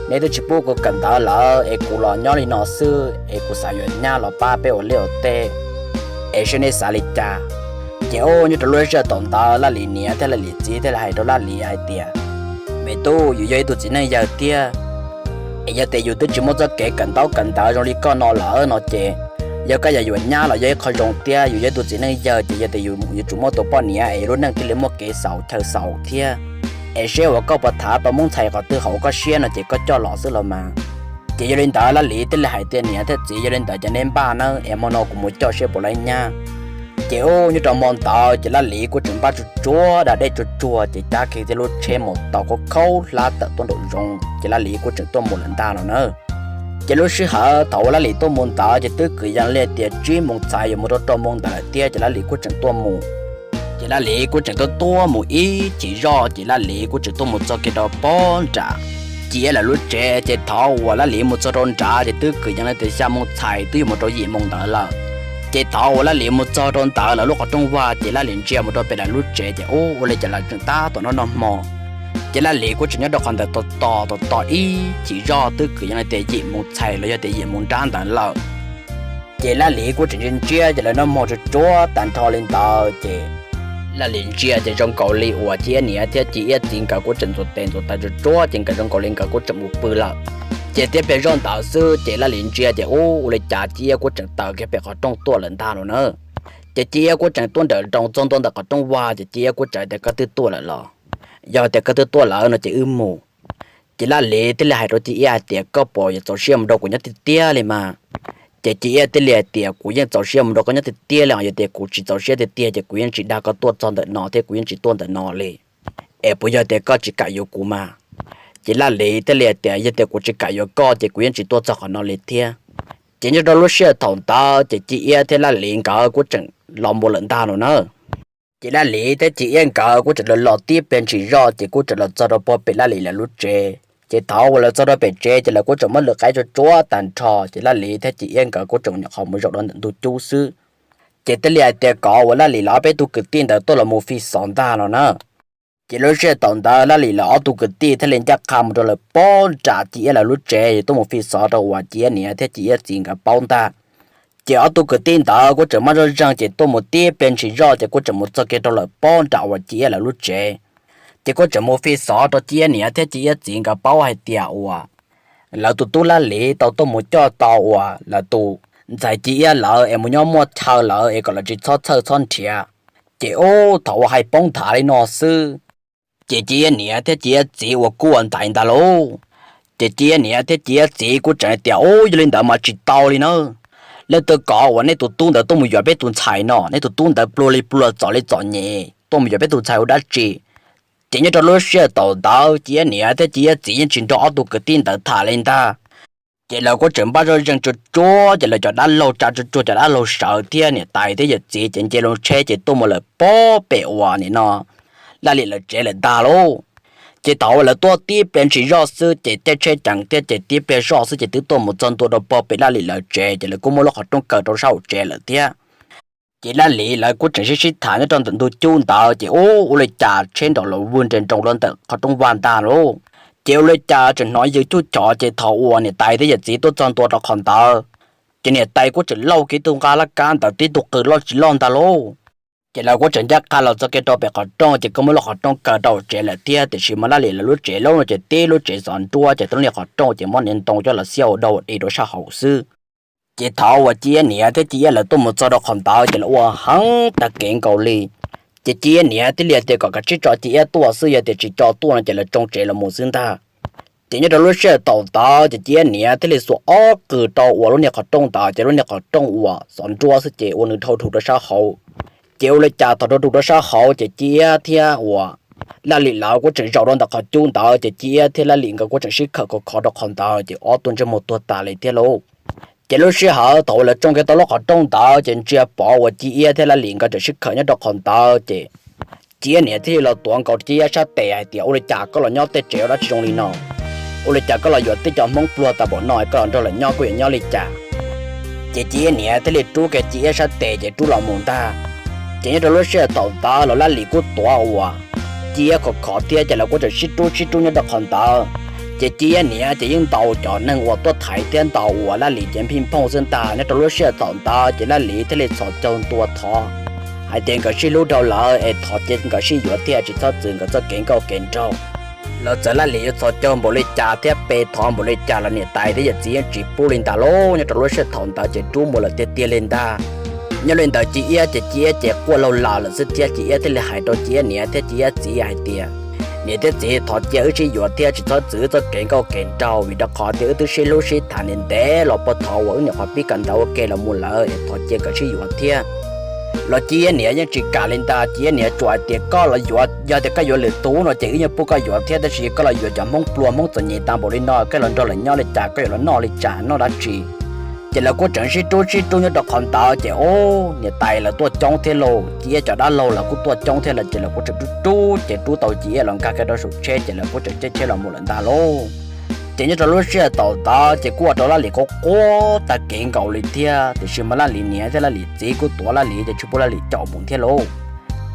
neb twb tsis pub kuv kawm ntawv lawm es kuv los nyob li no xwb es kuv xav yuav nyab los pab peb ua liaj ua teb, es seb neb xav li cas. Ces ub nyob rau lub sij hawm thaum ntawd Laj Lim niam thiab Laj Lim txiv thiaj li hais rau Laj Lim hais tias me tub, yus yog ib tug txiv neej yawg thiab, es yog tias yus twb tsis muaj txoj kev kawm ntaub kawm ntawv zoo li koj no lawm no ces yog koj yog yuav nyab los yog ib qho zoo thiab, yus yog ib tug txiv neej yawg ces yog tias yus yuav tsum muaj tus poj niam es lub neej thiaj li muaj kev xaus chaw xaus thiab. Es seb uas koj puas tham tau moob ntxhais qhov twg haum koj siab no ces koj coj los xwb los mas. Ces yog li ntawd Laj Lim thiaj li hais tias niam thiab txiv, yog li ntawd ces neb npaj nawb es hmo no kuv mus coj seb puas laib nyab. Ces ub nyob rau hmo ntawd ces Laj Lim kuj tseem npaj tsuag tsuag da dej tsuag tsuag ces cab kiag tib lub tsheb mus tau khaub khaub hlab tawm tuaj nraum zoov ces Laj Lim kuj tseem tuaj mus lawm ntag no na. Ces lub sij hawm thaum uas Laj Lim tuaj mus ntawd ces twb kwv yees li tias tsib moos txhais yuav mus rau rau moos ntawd lawm thiab ces Laj Lim kuj tseem tuaj mus. Ces Laj Lim kuj tseem tuaj tuaj mus ib chim zoj ces Laj Lim kuj tseem tuaj mus txog kiag rau pob nram Ci Iab lawv lub tsev. Ces thaum uas Laj Lim mus txog rau nrad ces twb kwv yees li tias xya moos txhais twb yuav mus rau yim moos ntawd lawm. Ces thaum uas Laj Lim mus txog rau ntawd lawv lub qhov rooj vag ces Laj Lim ntsia mus rau pem lawv lub tsev ces ub ua li cas lawv tseem tab tom noj noj hmo. Ces Laj Lim kuj tseem nyob rau qhov ntawd tos tos tos tos ib chim zoj twb kwv yees li tias yim moos txhais los yog tias yim moos nrab ntawd lawm. Ces Laj Lim kuj tseem ntsia ntsia ces lawv noj hmo tsuag tsuag tag nrho li ntawd ces Laj Lim ntsia ces zoo nkaus li uas Ci Iab niam thiab Ci Iab txiv nkawd kuj tseem ntxuav tes ntxuav taw tsuag tsuag ces nkawd zoo nkaus li nkawd kuj tseem mus pw lawm. Ces thiab pliag zoj ntawd xwb ces Laj Lim ntsia ces ub ua li cas Ci Iab kuj tseem tawm kiag pem qhov rooj tuaj lawm ntag no na. Ces Ci Iab kuj tseem tuaj nrawm nroos txog ntua ntawm qhov rooj vag ces Ci Iab kuj tseem tias koj twb tuaj lawm los? Yog tias koj twb tuaj lawm no ces wb mus. Ces Laj Lim thiaj li hais rau Ci Iab hais tias koj puas yuav txaus siab mus nrog kuv nyob tiag tiag li mas? Ces Ci Iab thiaj li hais tias kuv yeej txaus siab mus nrog koj nyob tiag tiag li os, yog tias kuv tsis txaus siab tiag tiag ces kuv yeej tsis dag koj tuaj txog ntawm no thiab kuv yeej tsis tuaj ntawm no li. Es puas yog tias koj tsis kam yuav kuv mas? Ces Laj Lim thiaj li hais tias yog tias kuv tsis kam yuav koj ces kuv yeej tsis tuaj txog qhov no li thiab. Ces nyob rau lub sij hawm thaum ntawd ces Ci Iab thiab Laj Lim nkawd kuj tseem los mus lawm ntag no na. Ces Laj Lim thiab Ci Iab nkawd kuj tseem los los tib pliag ntshis zoj ces kuj tseem los txog rau puag pem Laj Lim lawv lub tsev. Ces thaum uas lawv txog rau pem tsev ces lawv kuj tseem muab lwm qaib tsuag tsuag tag nrho ces Laj Lim thiab Ci Iab nkawd kuj tseem nyuam qhuav mus zaum rau ntawm ntug cub xwb. Ces thiaj li hais tias kom uas Laj Lim los ob peb tug kwv tij ntawd tuaj los mus fi xov ntag no na. Ces lub sij hawm thaum ntawd Laj Lim lawv ob tug kwv tij thiaj li ncaj qha mus rau lawm pob nram Ci Iab lawv lub tsev tuaj mus fi xov rau uas Ci Iab niam thiab Ci Iab txiv nkawd paub ntag. Ces ob tug kwv tij ntawd kuj tseem maj zoj zeeg ces tuaj mus tib pliag ntshis zoj ces kuj tseem mus txog kiag rau lawm pob nram uas Ci Iab lawv lub tsev. Ces kuj tseem mus fi xov rau Ci Iab niam thiab Ci Iab txiv nkawd paub hais tias uas lawv tus tub Laj Lim tau tuaj mus coj tau uas lawv tus ntxhais Ci Iab lawv es mus nyob muaj chaw lawm es kom lawv tsis txhob txhawj txhob nrhiav. Ces ub thaum uas hais poob nthav li no xwb, ces Ci Iab niam thiab Ci Iab txiv uas kuj ua ntaiv ntag lauj. Ces Ci Iab niam thiab Ci Iab txiv kuj tseem hais tias, Ub, yog li ntawd mas tsis tau li na. Leej twg kom uas nej tus tub ntawd tuaj mus yuav peb tus ntxhais no? Nej tus tub ntawd pluag li pluag, txom li txom nyem, tuaj mus yuav peb tus ntxhais ua dab tsi? Ces nyob rau lub sij hawm thaum ntawd Ci Iab niam thiab Ci Iab txiv yeej tsis nrog ob tug kwv tij ntawd tham li ntag. Ces lawv kuj tseem npaj zoj zeeg tsuag tsuag, ces lawv cov dab laug tsa tsuag tsuag cov dab laug sawv thiab niam tais thiab yawm txiv ces nce loo tsheb ces tuaj mus lawm pob pem uas nim no Laj Lim lawv tsev lawm ntag lauj. Ces thaum uas lawv tuaj tib pliag ntshis zoj xwb ces caij tsheb ceev thiab ces tib pliag zoj xwb ces twb tuaj mus txog ntua rau pob pem Laj Lim lawv tsev, ces lawv kuj muab lub qhov rooj kaw rau sab hauv tsev lawm thiab. Ces Laj Lim lawv kuj tseem sib sib tham nyob rau ntawm ntug cub ntawd, ces ub, ua li cas tsheb nrov los vwg nres nroos rau ntawm qhov rooj vag ntag lauj. Ces ua li cas tseem hnov yws cuj chov, ces thaum uas niam tais thiab yawm txiv tuaj txog ntua rau qhov ntawd, ces niam tais kuj tseem lauj kiag tus nqa laj kab ntawd tib tug qws loj tsis loj ntag lauj. Ces lawv kuj tseem ncaj qha los txog kiag rau pem qhov rooj, ces kuj muab lub qhov rooj kaw rau tsev lawm thiab. Tiam sis mas Laj Lim lawv lub tsev lub no ces tib lub tsev xov nruab, ces tau lub niag qhov rooj ces muab niag ntoo coj los xiab ua dog ua dig rau sab hauv xwb. Ces thaum uas Ci Iab niam thiab Ci Iab lawv tuaj mus txog rau qhov ntawd ces lawv ua heev tag kev nkaus li. Ces Ci Iab niam thiaj li tias kom kav tsij tso Ci Iab tuaj xwb, yog tias tsis tso tuaj no ces lawv tsoo tsev los mus xwb ntag. Ces nyob rau lub sij hawm thaum ntawd ces Ci Iab niam thiaj li xuas ob qws rau uas lub niag qhov rooj ntawd, ces lub niag qhov rooj uas xov nruab xwb ces ua nws dhau rau sab hauv. Ces ua li cas thaum dhau rau sab hauv ces Ci Iab thiab uas Laj Lim lawv kuj tseem zaum rau ntawm qhov cub ntawd, ces Ci Iab thiab Laj Lim nkawd kuj tseem sib khawm khov khov rau qhov ntawd, ces ob tug ntsej muag tuag tas li thiab lauj. Ces lub sij hawm thaum uas lawv tsoo kiag tau lub qhov rooj ntawd ces ntsia pom uas Ci Iab thiab Laj Lim nkawd tseem sib khawm nyob rau qhov ntawd, ces Ci Iab niam thiaj li los tuav nkaus Ci Iab sab tes hais tias, Ua li cas koj los nyob tej tsev ua dab tsi zoo li no? Ua li cas koj los yuav tej cov Hmoob pluag tas npaum no, koj los nrog lawv nyob koj yuav nyob li cas? Ces Ci Iab niam thiaj li rub kiag Ci Iab sab tes ces rub los mus ntag. Ces nyob rau lub sij hawm thaum ntawd los Laj Lim kuj tuav uas Ci Iab khov khov thiab, ces lawv kuj tseem sib rub sib rub nyob rau qhov ntawd. Ces Ci Iab niam ces yeej ntaus cov neeg uas tuaj thaiv thiab ntaus uas Laj Lim ces phij phooj xwb ntag. Nyob rau lub sij hawm thaum ntawd ces Laj Lim thiaj li txhos caug ntua thov hais tias nkawd sib hlub dhau lawm es thov cia nkawd sib yuav thiab tsis txhob txwv nkawd txoj kev nkauj kev nraug. Lawv txawm Laj Lim yuav txhos caug npaum li cas thiab pe thov npaum li cas los niam tais thiab yawm txiv yeej tsis pub li ntag lauj. Nyob rau lub sij hawm thaum ntawd ces rub mus lawm tiag tiag li ntag. Nyob li ntawd Ci Iab ces Ci Iab ces quaj laug laws lawm xwb thiab Ci Iab thiaj li hais rau Ci Iab niam thiab Ci Iab txiv hais tias, Niam thiab txiv, thov cia wb sib yuav thiab tsis txhob txwv wb txoj kev nkauj kev nraug, vim rau qhov tias wb twb sib hlub sib tham ntev ntev los puag thaum uas wb nyuam qhuav pib kawm ntawv ua ke los mus lawm, thov cia nkawd sib yuav thiab. Los Ci Iab niam yeej tsis kam li ntag, Ci Iab niam tsuas hais tias, Koj los yuav, yog tias koj yuav lwm tus no ces wb yeej pub koj yuav thiab, tab sis koj los yuav cov Hmoob pluag Hmoob txom nyem tas npaum li no, koj los nrog lawv nyob li cas, koj yuav los noj li cas, noj dab tsi? Ces lawv kuj tseem sib rub sib rub nyob rau qhov ntawd ces ub, niam tais lawv tuaj coob thiab lauj, Ci Iab cov dab laug lawv kuj tuaj coob thiab lawm, ces lawv kuj tseem rub rub ces rub tau Ci Iab los nkag kiag rau saum tsheb ces lawv kuj tseem caij tsheb los mus lawm ntag lauj. Ces nyob rau lub sij hawm thaum ntawd ces kuj ua rau Laj Lim quaj quaj tag kev nkaus li thiab, tiam sis mas Laj Lim niam thiab Laj Lim txiv kuj tuav Laj Lim ces tsis pub Laj Lim caum mus thiab lauj.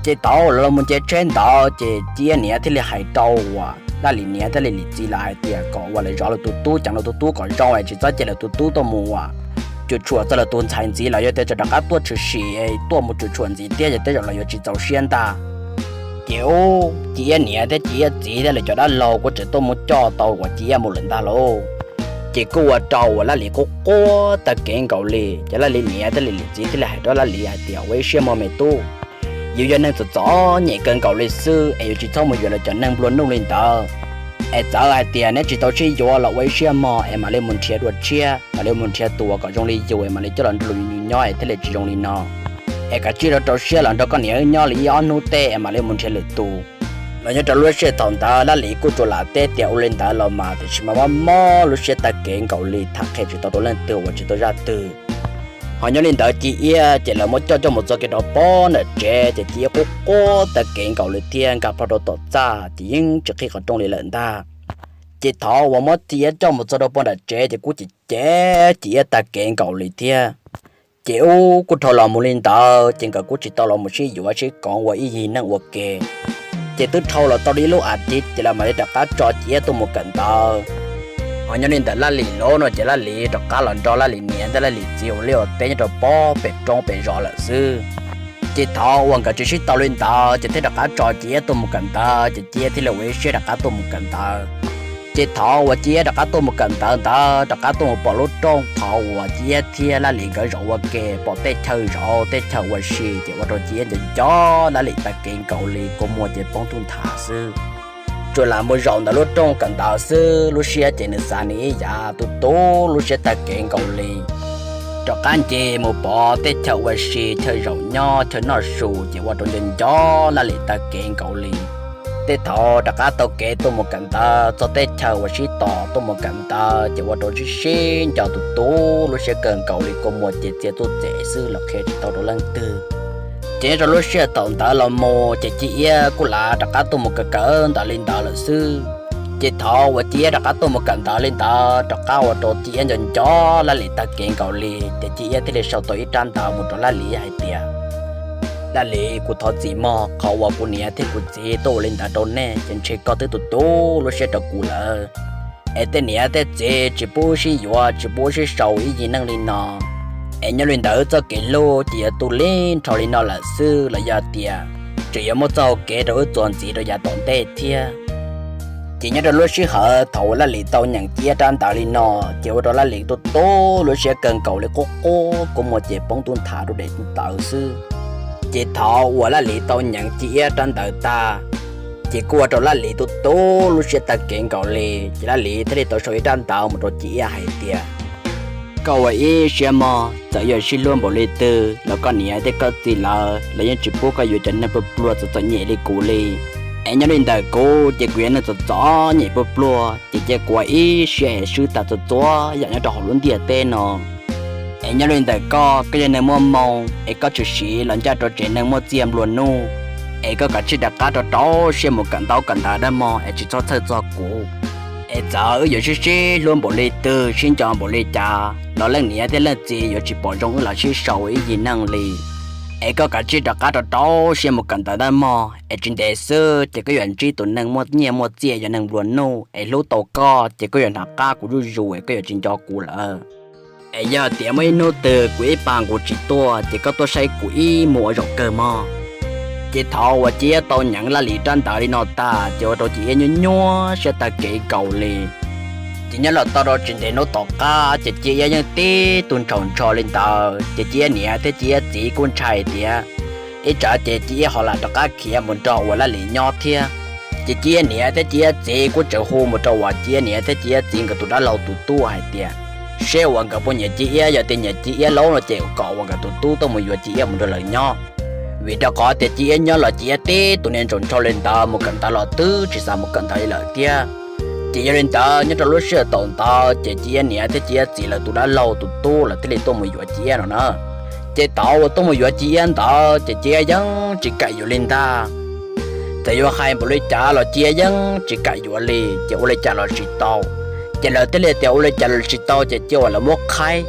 Ces thaum lawv los mus nce tsheb ntawd ces Ci Iab niam thiaj li hais rau uas Laj Lim niam thiab Laj Lim txiv lawv hais tias kom uas lawv zov lawv tus tub, ceev lawv tus tub kom zoo es tsis txhob cia lawv tus tub tuaj mus uas cuam tshuam txog lawv tus ntxhais ntxiv, lawv yog tias tseem rov qab tuaj tshwm sim tuaj mus cuam tshuam ntxiv thiab ces tej zaum lawv yuav tsis txaus siab ntag. Ces ub, Ci Iab niam thiab Ci Iab txiv thiab lawv cov dab laug kuj tseem tuaj mus coj tau uas Ci Iab mus lawm ntag lauj. Ces kuj ua rau uas Laj Lim quaj quaj tag kev nkaus li, ces Laj Lim niam thiab Laj Lim txiv thiaj li hais rau Laj Lim hais tias, Ua ib siab mog me tub, yus yog neeg txom txom nyem kawg nkaus li xwb es yus tsis txhob mus yuav lawv cov neeg nplua nuj li ntawd. Es txawm hais tias neb tsis tau sib yuav los ua ib siab mog es mam li mus nrhiav dua tshiab, mam li mus nrhiav tus uas kom zoo li yus es mam li coj los nrog yus nyob es thiaj li tsis zoo li no. Es kav tsij rau rau siab los nrog koj niam wb nyob li ib ob hnub teb es mam li mus nrhiav lwm tus. Los nyob rau lub sij hawm thaum ntawd Laj Lim kuj tsuas lam teb tias ua li ntawd los mas, tiam sis mas mob mob lub siab tag kev nkaus li, tham qhia tsis tau rau leej twg ua tsis tau zaj twg. Ho nyob li ntawd Ci Iab ces lawv muab coj coj mus txog kiag rau pob nram tsev ces Ci Iab quaj quaj tag kev nkaus li thiab nkag plho rau tom txaj ces yeej tsis qhib qhov rooj li lawm ntag. Ces thaum uas muab Ci Iab coj mus txog rau pob nram tsev ces kuj cem cem Ci Iab tag kev nkaus li thiab. Ces ub, kuj dhau los mus li ntawd ces nkawd kuj tsis tau los mus sib yuav sib koov ua ib yig neej ua ke. Ces twb dhau los tau li ib lub as thiv ces lawv mam li rov qab tso Ci Iab tuaj mus kawm ntawv. Ho nyob li ntawm Laj Lim lub no ces Laj Lim rov qab los nrog Laj Lim niam thiab Laj Lim txiv ua liaj ua teb nyob rau pob pem roob pem zos lawm xwb. Ces thaum uas nkawd tsis sib tau li ntawd ces thiaj rov qab tso Ci Iab tuaj mus kawm ntawv, ces Ci Iab thiaj li ua ib siab rov qab tuaj mus kawm ntawv. Ces thaum uas Ci Iab rov qab tuaj mus kawm ntawv ntawd, rov qab tuaj mus pom lub rooj qhov uas Ci Iab thiab Laj Lim nkawd zaum ua ke, pom tej chaw zaum tej chaw ua si, ces ua rau Ci Iab nco nco Laj Lim tag kev nkaus li, kua muag ces poob ntuj nthav xwb. Tsuas lam mus zaum ntawm lub rooj kawm ntawv xwb, lub siab ces nws xav nws ib yam, tu tu lub siab tag kev nkaus li. Rov qab nce mus pom tej chaw ua si, chaw zaum nyob, chaw noj su, ces ua rau nco nco Laj Lim tag kev nkaus li. Tej thaum rov qab taug kev tuaj mus kawm ntawv txog tej chaw uas sib tos tuaj mus kawm ntawv ces ua rau sib sib nco tu tu lub siab kawg nkaus li, kua muag ces txia txuj txem xwb los qhia tsis tau rau leej twg. Ces nyob rau lub sij hawm thaum ntawd los mus ces Ci Iab kuj lam rov qab tuaj mus kawm kawm ntawv li ntawd lawm xwb. Ces thaum uas Ci Iab rov qab tuaj mus kawm ntawv li ntawd rov qab ua rau Ci Iab nco nco Laj Lim tag kev nkaus li, ces Ci Iab thiaj li sau tau ib rab ntawv mus rau Laj Lim hais tias, Laj Lim, kuv thov txim mog, qhov uas kuv niam thiab kuv txiv tuaj ua li ntawd rau nej ces ntshe koj twb tu tu lub siab rau kuv lawm. Es tej niam tej txiv tsis pub wb sib yuav, tsis pub wb sib sau ib yig neej li no. Es nyob li ntawd wb txoj kev hlub ces yuav tu li nrho li no lawm xwb los yog tias tseem yuav muaj txoj hau kev rau wb txuas ntxiv rau yav tom ntej thiab. Ces nyob rau lub sij hawm thaum uas Laj Lim tau nyeem Ci Iab rab ntawv li no, ces ua rau Laj Lim tu tu lub siab kawg nkaus li, qub qub kua muag ces poob ntuj nthav rau dej tawv xwb. Ces thaum uas Laj Lim tau nyeem Ci Iab rab ntawv tag, ces kuj ua rau Laj Lim tu tu lub siab tag kev nkaus li, ces Laj Lim thiaj li tau sau ib rab ntawv mus rau Ci Iab hais tias, Koj ua ib siab mog, txawm yuav sib hlub npaum li twg los koj niam thiab koj txiv lawv, lawv yeej tsis pub koj yuav cov neeg pluag pluag txom txom nyem li kuv li. Es nyob li ntawm kuv ces kuv yog neeg txom txom nyem pluag pluag, ces cia kuv ua ib siab es swb tag txhua txhua yam nyob rau hauv lub ntiaj teb no. Es nyob li ntawm koj, koj yog neeg muaj moo es koj tshwm sim los ncaj rau tsev neeg muaj txiag nplua nuj, es koj kav tsij rov qab rau rau siab mus kawm ntaub kawm ntawv nawb mog, es tsis txhob txhawj txog kuv. Es txawm wb yuav sib sib hlub npaum li twg, sib nco npaum li cas los leej niam thiab leej txiv yuav tsis pom zoo wb los sib sau ib yig neej li. Es koj kav tsij rov qab rau rau siab mus kawm ntawv nawb mog, es tsis ntev xwb ces koj yuav ntsib tus neeg muaj nyiaj muaj txiaj, yog neeg nplua nuj es hlub tau koj, ces koj yuav hnav qab kuv zuj zus es koj yuav tsis nco kuv lawm. Es yog tias muaj ib hnub twg kuv ib pab nqus tsis tuaj ces koj tuaj saib kuv ib mus ua zaum kawg mog. Ces thaum uas Ci Iab tau nyeem Laj Lim rab ntawv li no tag ces ua rau Ci Iab nyuaj nyuaj siab tag kev nkaus li. Ces nyob los tau rau tsis ntev hnub tom qab ces Ci Iab yeej tib tug ntshaus ntsho li ntawd, ces Ci Iab niam thiab Ci Iab txiv kuj ntshai tias ib tsam ces Ci Iab ho lam rov qab khiav mus nrog uas Laj Lim nyob thiab. Ces Ci Iab niam thiab Ci Iab txiv kuj tseem hu mus rau uas Ci Iab niam thiab Ci Iab txiv nkawd tus dab laug tus tub hais tias, seb uas nkawd puas nyiam Ci Iab, yog tias nyiam Ci Iab lauj no ces kom uas nkawd tus tub tuaj mus yuav Ci Iab mus nrog lawv nyob. Vim rau qhov tias Ci Iab nyob los Ci Iab tib tug niag ntshaus ntsho li ntawd, mus kawm ntawv los twb tsis xav mus kawm ntawv li lawm thiab. Ces yog li ntawd nyob rau lub sij hawm thaum ntawd ces Ci Iab niam thiab Ci Iab txiv lawv tus dab laug tus tub lawv thiaj li tuaj mus yuav Ci Iab no na. Ces thaum uas tuaj mus yuav Ci Iab ntawd ces Ci Iab yeej tsis kam yuav li ntag. Txawm yuav hais npaum li cas los Ci Iab yeej tsis kam yuav li, ces ua li cas los tsis tau. Ces lawv thiaj li tias ua li cas los tsis tau ces cia uas lawv muab qhaib,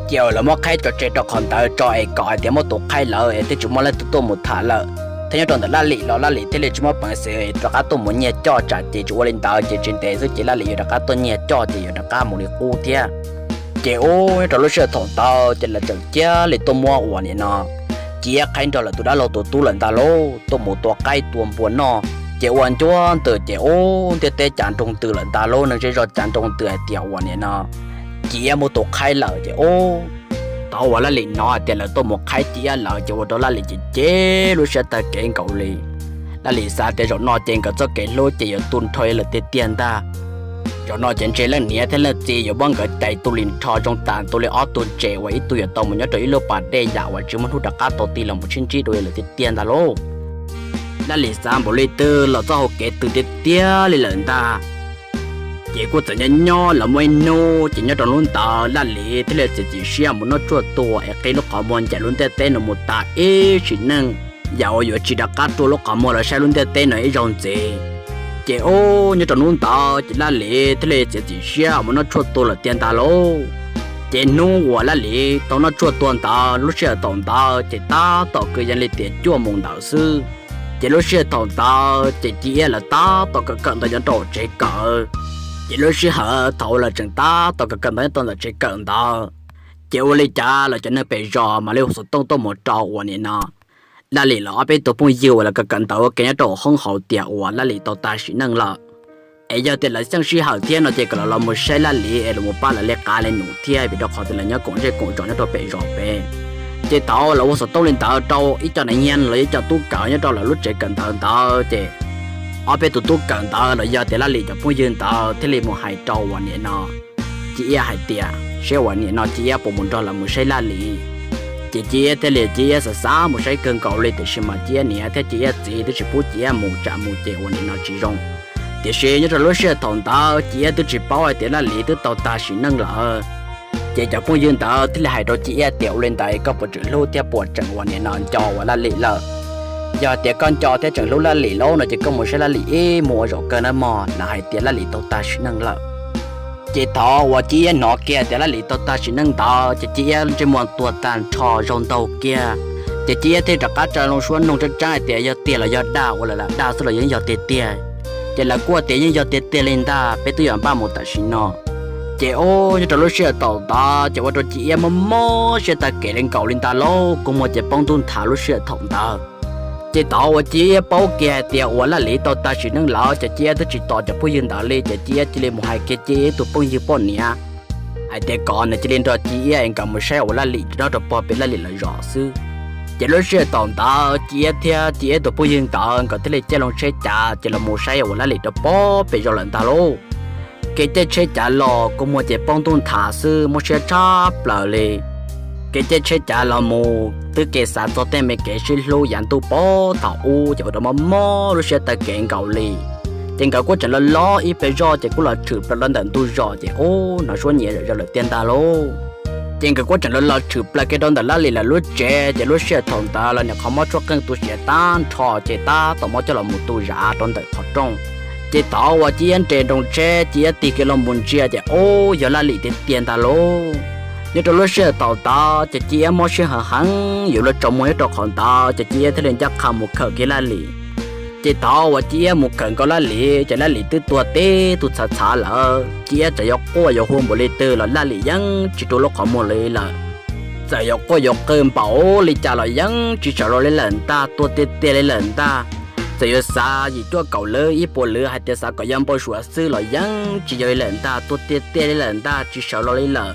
cia uas lawv muab qhaib tso tseg rau qhov ntawd tso es kom hais tias muaj tus qhaib lawm es thiaj tsis muaj leej twg tuaj mus tham lawm. Thiab nyob rau ntawm Laj Lim los Laj Lim thiaj li tsis muaj peev xwm rov qab tuaj mus nyiag coj tsam ces tsuas ua li ntawd ces tsis ntev xwb ces Laj Lim yuav rov qab tuaj nyiag coj ces yuav rov qab mus li qub thiab. Ces ub nyob rau lub sij hawm thaum ntawd ces lawv tseem cia li tuaj muab uas nim no Ci Iab qhaib nrog lawv tus dab laug tus tub lawm ntag lauj, tuaj mus tua qaib tua npua noj. Ces ua ncuab ntws ces ub ntiaj teb cav nroo ntws lawm ntag lauj, neeg zej zog cav nroo ntws hais tias uas nim no Ci Iab muaj tus qhaib lawm ces ub, thaum uas Laj Lim hnov hais tias lawv tuaj mus qhaib Ci Iab lawm ces ua rau Laj Lim ces cem lub siab tag kev nkaus li. Laj Lim xav tias zaum no ces nkawd txoj kev hlub ces yuav tu nrho lawm tiag tiag ntag. Zaum no ces ntshe leej niam thiab leej txiv yuav muab nkawd cais tu li nrho zoo tam ntu li ob tug ntses uas ib tug yuav tau mus nyob rau ib lub pas dej yam uas tsis muaj hnub rov qab tau tig los mus sib ntsib dua lawm tiag tiag ntag lauj. Laj Lim xav npaum li twg los txoj hau kev tws tiag tiag li lawm ntag. Ces kuj txawm nyob nyob los muaj ib hnub ces nyob rau hnub ntawd Laj Lim thiaj li txiav txim siab mus noj tshuaj tuag es qhib lub qhov muag ncaim lub ntiaj teb no mus tas ib sim neej, yam uas yuav tsis rov qab rua lub qhov muag los saib lub ntiaj teb no ib zaug ntxiv. Ces ub nyob rau hnub ntawd ces Laj Lim thiaj li txiav txim siab mus noj tshuaj tuag lawm tiag ntag lauj. Ces hnub uas Laj Lim tau noj tshuaj tuag ntawd lub sij hawm thaum ntawd ces tab tom kwv yees li tias cuaj moos ntawd xwb. Ces lub sij hawm thaum ntawd ces Ci Iab lawv tab tom kawm kawm ntawv nyob rau tsev kawm. Ces lub sij hawm thaum uas lawv tseem tab tom kawm kawm ntawv nyob rau ntawm tsev kawm ntawd, ces ua li cas lawv cov neeg pem zos mam li hu xov tooj tuaj mus rau uas nim no Laj Lim lawv ob peb tug phooj ywg uas lawv kawm kawm ntawv ua ke nyob rau hauv hoob hauv tias uas Laj Lim tau tag sim neej lawm. Es yog tias lawv xyeej sij hawm thiab no ces kom lawv los mus saib Laj Lim es los mus pab lawv li qab li num thiab, vim rau qhov tias lawv nyob koom zej koom zos nyob rau pem zos pem. Ces thaum lawv ua xov tooj li ntawd rau ib co nam nyas los yog ib co tub kawm nyob rau lawv lub tsev kawm ntawv ntawd ces ob peb tus tub kawm ntawd los yog tias Laj Lim cov phooj ywg ntawd thiaj li mus hais rau uas nim no Ci Iab hais tias seb uas nim no Ci Iab puas mus nrog lawv mus saib Laj Lim. Ces Ci Iab thiaj li, Ci Iab xav xav mus saib kawg nkaus li, tiam sis mas Ci Iab niam thiab Ci Iab txiv twb tsis pub Ci Iab mus, tsam mus ces uas nim no tsis zoo. Tiam sis nyob rau lub sij hawm thaum ntawd Ci Iab twb tsis paub hais tias Laj Lim twb tau tag sim neej lawm. Ces cov phooj ywg ntawd thiaj li hais rau Ci Iab tias ua li ntawd koj puas tseem hlub thiab puas tseem uas nim no nco uas Laj Lim lawm? Yog tias koj nco thiab tseem hlub Laj Lim lawm no ces koj mus saib Laj Lim ib mus ua zaum kawg nawb mog, lawv hais tias Laj Lim tau tag sim neej lawm. Ces thaum uas Ci Iab hnov kiag tias Laj Lim tau tag sim neej ntawd ces Ci Iab ntsej muag tuag tag nrho zaug ntaug kiag. Ces Ci Iab thiaj rov qab tsa loo suab noog tseeb tseeb hais tias yog tiag los yog dag, ua lawv lam dag xwb los yeej yog tiag tiag. Ces lawv kuj tias yeej yog tiag tiag li ntag, peb twb yuav npaj mus tam sim no. Ces ub, nyob rau lub sij hawm thaum ntawd ces ua rau Ci Iab mob mob siab tag kev li nkaus li ntag lauj, kua muag ces poob ntuj nthav lub sij hawm thaum ntawd. Ces thaum uas Ci Iab paub kiag hais tias uas Laj Lim tau tag sim neej lawm ces Ci Iab twb tsis tos cov phooj ywg ntawd li, ces Ci Iab cia li mus hais kiag Ci Iab ib tug phooj ywg poj niam hais tias kom nws cia li nrog Ci Iab es nkawd mus saib uas Laj Lim nyob rau pog pem Laj Lim lawv zos xwb. Ces lub sij hawm thaum ntawd Ci Iab thiab Ci Iab tus phooj ywg ntawd nkawd thiaj li caij loo tsheb cav ces los mus saib uas Laj Lim rau pog pem zos lawm ntag lauj. Kev caij tsheb cav los kua muag ces poob ntuj nthav xwb, mob siab tshaj plaws li. Kev caij tsheb cav los mus twb kev xav txog tej me kev sib hlub yav ntuj pog thaum ub ces ua rau mob mob lub siab tag kev nkaus li. Ces nkawd kuj tseem los los ib pliag zoj ces kuj los tshwm plaws rau ntawm ntug zos ces ub, hnov suab nyiav zom zaws lawm tiag ntag lauj. Ces nkawd kuj tseem los los tshwm plaws kiag rau ntawm Laj Lim lawv lub tsev ces lub sij hawm thaum ntawd los nim qhov mob tshuab qeej tu siav tag nrho ces tab tom muab coj los mus tu zam rau ntawm qhov rooj. Ces thaum uas Ci Iab nres nroos tsheb, Ci Iab tig kiag los mus ntsia ces ub, yog Laj Lim tiag tiag ntag lauj. Nyob rau lub sij hawm thaum ntawd ces Ci Iab mob siab heev heev, yuav luag tsaus muag nyob rau qhov ntawd ces Ci Iab thiaj li ncaj qha mus khawm kiag Laj Lim. Ces thaum uas Ci Iab mus khawm nkaus Laj Lim ces Laj Lim twb tuag tib tug txhav txhav lawm. Ci Iab txawm yuav quaj yuav hu npaum li twg los Laj Lim yeej tsis rua lub qhov muag li lawm. Txawm yuav quaj yuav qw npaum li cas los yeej tsis sawv los li lawm ntag, tuag tiag tiag li lawm ntag. Txawm yuav xav yim cuaj kaum lwm ib puas lwm hais tias xav kom yog npau suav xwb los yeej tsis yog li lawm ntag, tuag tiag tiag li lawm ntag, tsis sawv los li lawm.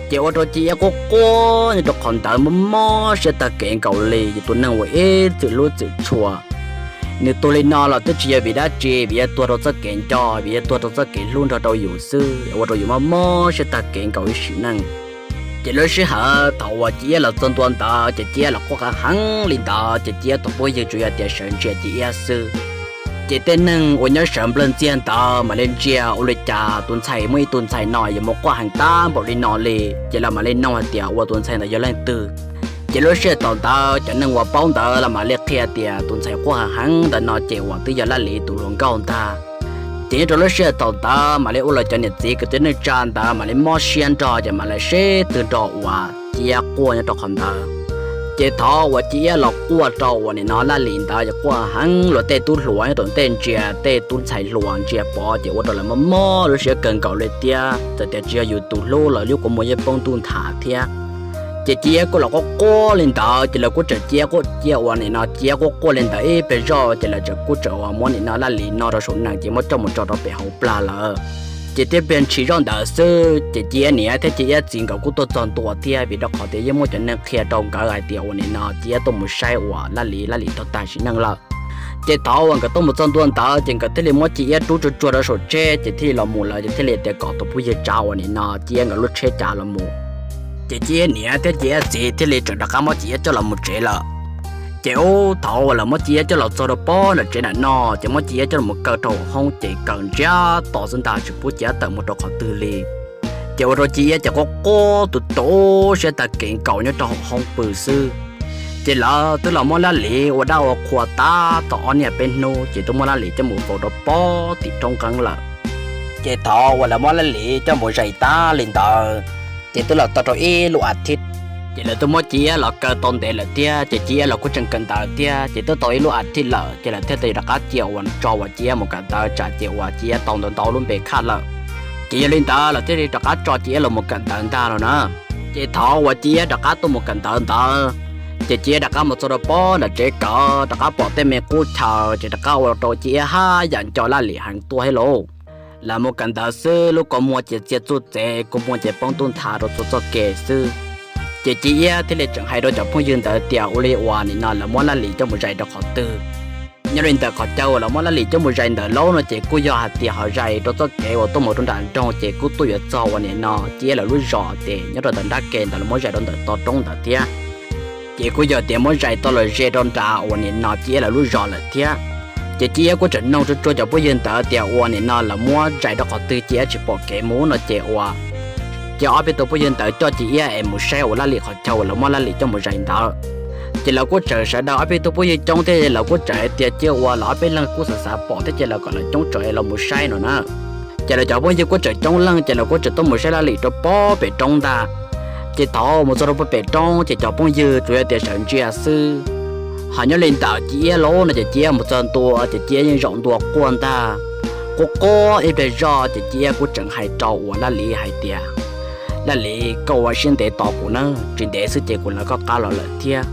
Ces ua rau Ci Iab quaj quaj nyob rau qhov ntawd mob mob siab tag kev nkaus li, yog tus neeg uas ib txwm hlub txwm tshua. Nws tuag li no los twb tsis yog vim dab tsi, vim yog tuag rau txoj kev nco, vim yog tuag rau txoj kev hlub nrog rau yus xwb, ua rau yus mob mob siab tag kev nkaus ib sim neej. Ces lub sij hawm thaum uas Ci Iab los txog ntua ntawd ces Ci Iab los quaj heev heev li ntawd ces Ci Iab tus phooj ywg tsuas yog tias sawv ntsia Ci Iab xwb. Ces tej neeg uas nyob sawv nplawg ntxiag ntawd mam li ntsia ua li cas tus ntxhais muaj ib tug ntxhais no yuav mus quaj heev tag npaum li no li, ces lawv mam li noog hais tias ua tus ntxhais ntawd yog leej twg. Ces lub sij hawm thaum ntawd cov neeg uas paub ntawd los mam li qhia tias tus ntxhais quaj heev heev ntawd no ces uas twb yog Laj Lim tus hluas nkauj ntag. Ces nyob rau lub sij hawm thaum ntawd mam li ua los cov niam txiv kwv tij neej tsa ntawd mam li mob siab nrog ces mam li sib twv nrog uas Ci Iab quaj nyob rau qhov ntawd. Ces thaum uas Ci Iab los quaj rau uas nim no Laj Lim ntawd ces quaj heev, luag tej tub hluas nyob tom ntej ntsia, tej tub ntxhais hluas ntsia pom ces ua rau lawv mob mob lub siab kawg nkaus li thiab, txawm tias tsis yog yus tus hlub los lub kua muag yeej poob ntuj nthav thiab. Ces Ci Iab kuj los quaj quaj li ntawd ces lawv kuj tseem, Ci Iab quaj, cia uas nim no Ci Iab quaj quaj li ntawd ib pliag zoj ces lawv tseem kuj tseem uas muab nim no Laj Lim no rau saum nees ces muab coj mus tso rau pem hauv plag lawm. Ces tib pliag ntshis zoj ntawd xwb ces Ci Iab niam thiab Ci Iab txiv nkawd kuj tuaj txog ntua thiab, vim rau qhov tias yeej muaj cov neeg qhia rau nkawd hais tias uas nim no Ci Iab tuaj mus saib uas Laj Lim, Laj Lim tau tag sim neej lawm. Ces thaum uas nkawd tuaj mus txog ntua ntawd ces nkawd thiaj li muab Ci Iab rub tsuag tsuag rau saum tsheb ces thiaj li los mus lawm, ces thiaj li tias kom tus phooj ywg tsav uas nim no Ci Iab nkawd lub tsheb cav los mus. Ces Ci Iab niam thiab Ci Iab txiv thiaj li tseem rov qab muab Ci Iab coj los mus tsev lawm. Ces ub, thaum uas lawv muab Ci Iab coj los txog rau pog nram tsev nram no ces muab Ci Iab coj los mus kaw rau hauv hoob ces kaw ntsiag to xwb ntag, tsis pub Ci Iab tawm mus rau qhov twg li. Ces ua rau Ci Iab ces quaj quaj tu tu siab tag kev nkaus nyob rau hauv hoob pw xwb. Ces lawv twb los muab Laj Lim ua dab ua qhua tab tom ob niaj peb hnub ces twb muab Laj Lim coj mus faus rau pog tim roob nqeeb lawm. Ces thaum uas lawv muab Laj Lim coj mus zais tag li ntawd, ces twb los tau rau ib lub as thiv, Ces lawv twb muab Ci Iab los kaw tau ntev lawm thiab, ces Ci Iab los kuj tseem kawm ntawv thiab, ces twb tau ib lub as thiv lawm, ces lawv thiaj li rov qab cia uas tso uas Ci Iab mus kawm ntawv tsam ces uas Ci Iab tau ntau ntau lub npe khaj lawm. Ces yog li ntawd lawv thiaj li rov qab tso Ci Iab los mus kawm ntawv ntag no na. Ces thaum uas Ci Iab rov qab tuaj mus kawm ntawv ntawd, ces Ci Iab rov qab mus txog rau pob nram tsev kawm, rov qab pom tej me qub chaw, ces rov qab ua rau Ci Iab haj yam nco Laj Lim heev tuaj thiab lauj. Lawv mus kawm ntawv xwb, lub kua muag ces txia txuj txev, kua muag ces poob tub nthav rau txhua txoj kev xwb. Ces Ci Iab thiaj li tseem hais rau cov phooj ywg ntawd tias ua li uas nim no lawv muab Laj Lim coj mus zais rau qhov twg. Nyob li ntawm qhov chaw uas lawv muab Laj Lim coj mus zais ntawm lauj no ces kuj yog hais tias ho zais rau txoj kev uas tuaj mus rau nram nroog, ces kuj tuaj yuav txog uas nim no Ci Iab lawv lub zos, ces nyob rau ntawm nrab ke ntawd lawv muab zais rau ntawm to roob ntawd thiab. Ces kuj yog tias muab zais tau los ze rau nram uas nim no Ci Iab lawv lub zos lawm thiab. Ces Ci Iab kuj tseem noog tsuag tsuag cov phooj ywg ntawd tias ua nim no lawv muab zais rau qhov twg, Ci Iab tsis pom kev mus no ces ua, ces ob peb tug phooj ywg ntawd coj Ci Iab es mus saib uas Laj Lim qhov chaw uas lawv muab Laj Lim coj mus zais ntawd. Ces lawv kuj tseem sawv daws ob peb tug phooj ywg coob thiab, lawv kuj tseem hais tias cia uas lawv ob peb leeg kuj xav xav pom thiab, ces lawv kom lawv coob tseem es los mus saib no na. Ces lawv cov phooj ywg kuj tseem coob leej, ces lawv kuj tseem tuaj mus saib Laj Lim rau pob pem roob ntag. Ces thaum mus txog rau pob pem roob ces cov phooj ywg tsuas yog tias sawv ntsia xwb. Ho nyob li ntawm Ci Iab lauj no ces Ci Iab mus txog ntua ces Ci Iab yeej zaum ntua quaj ntag. Quaj quaj ib pliag zoj ces Ci Iab kuj tseem hais rau uas Laj Lim hais tias, Laj Lim, koj ua siab ntev tos kuv na, tsis ntev xwb ces kuv lawv koj qab los lawm thiab.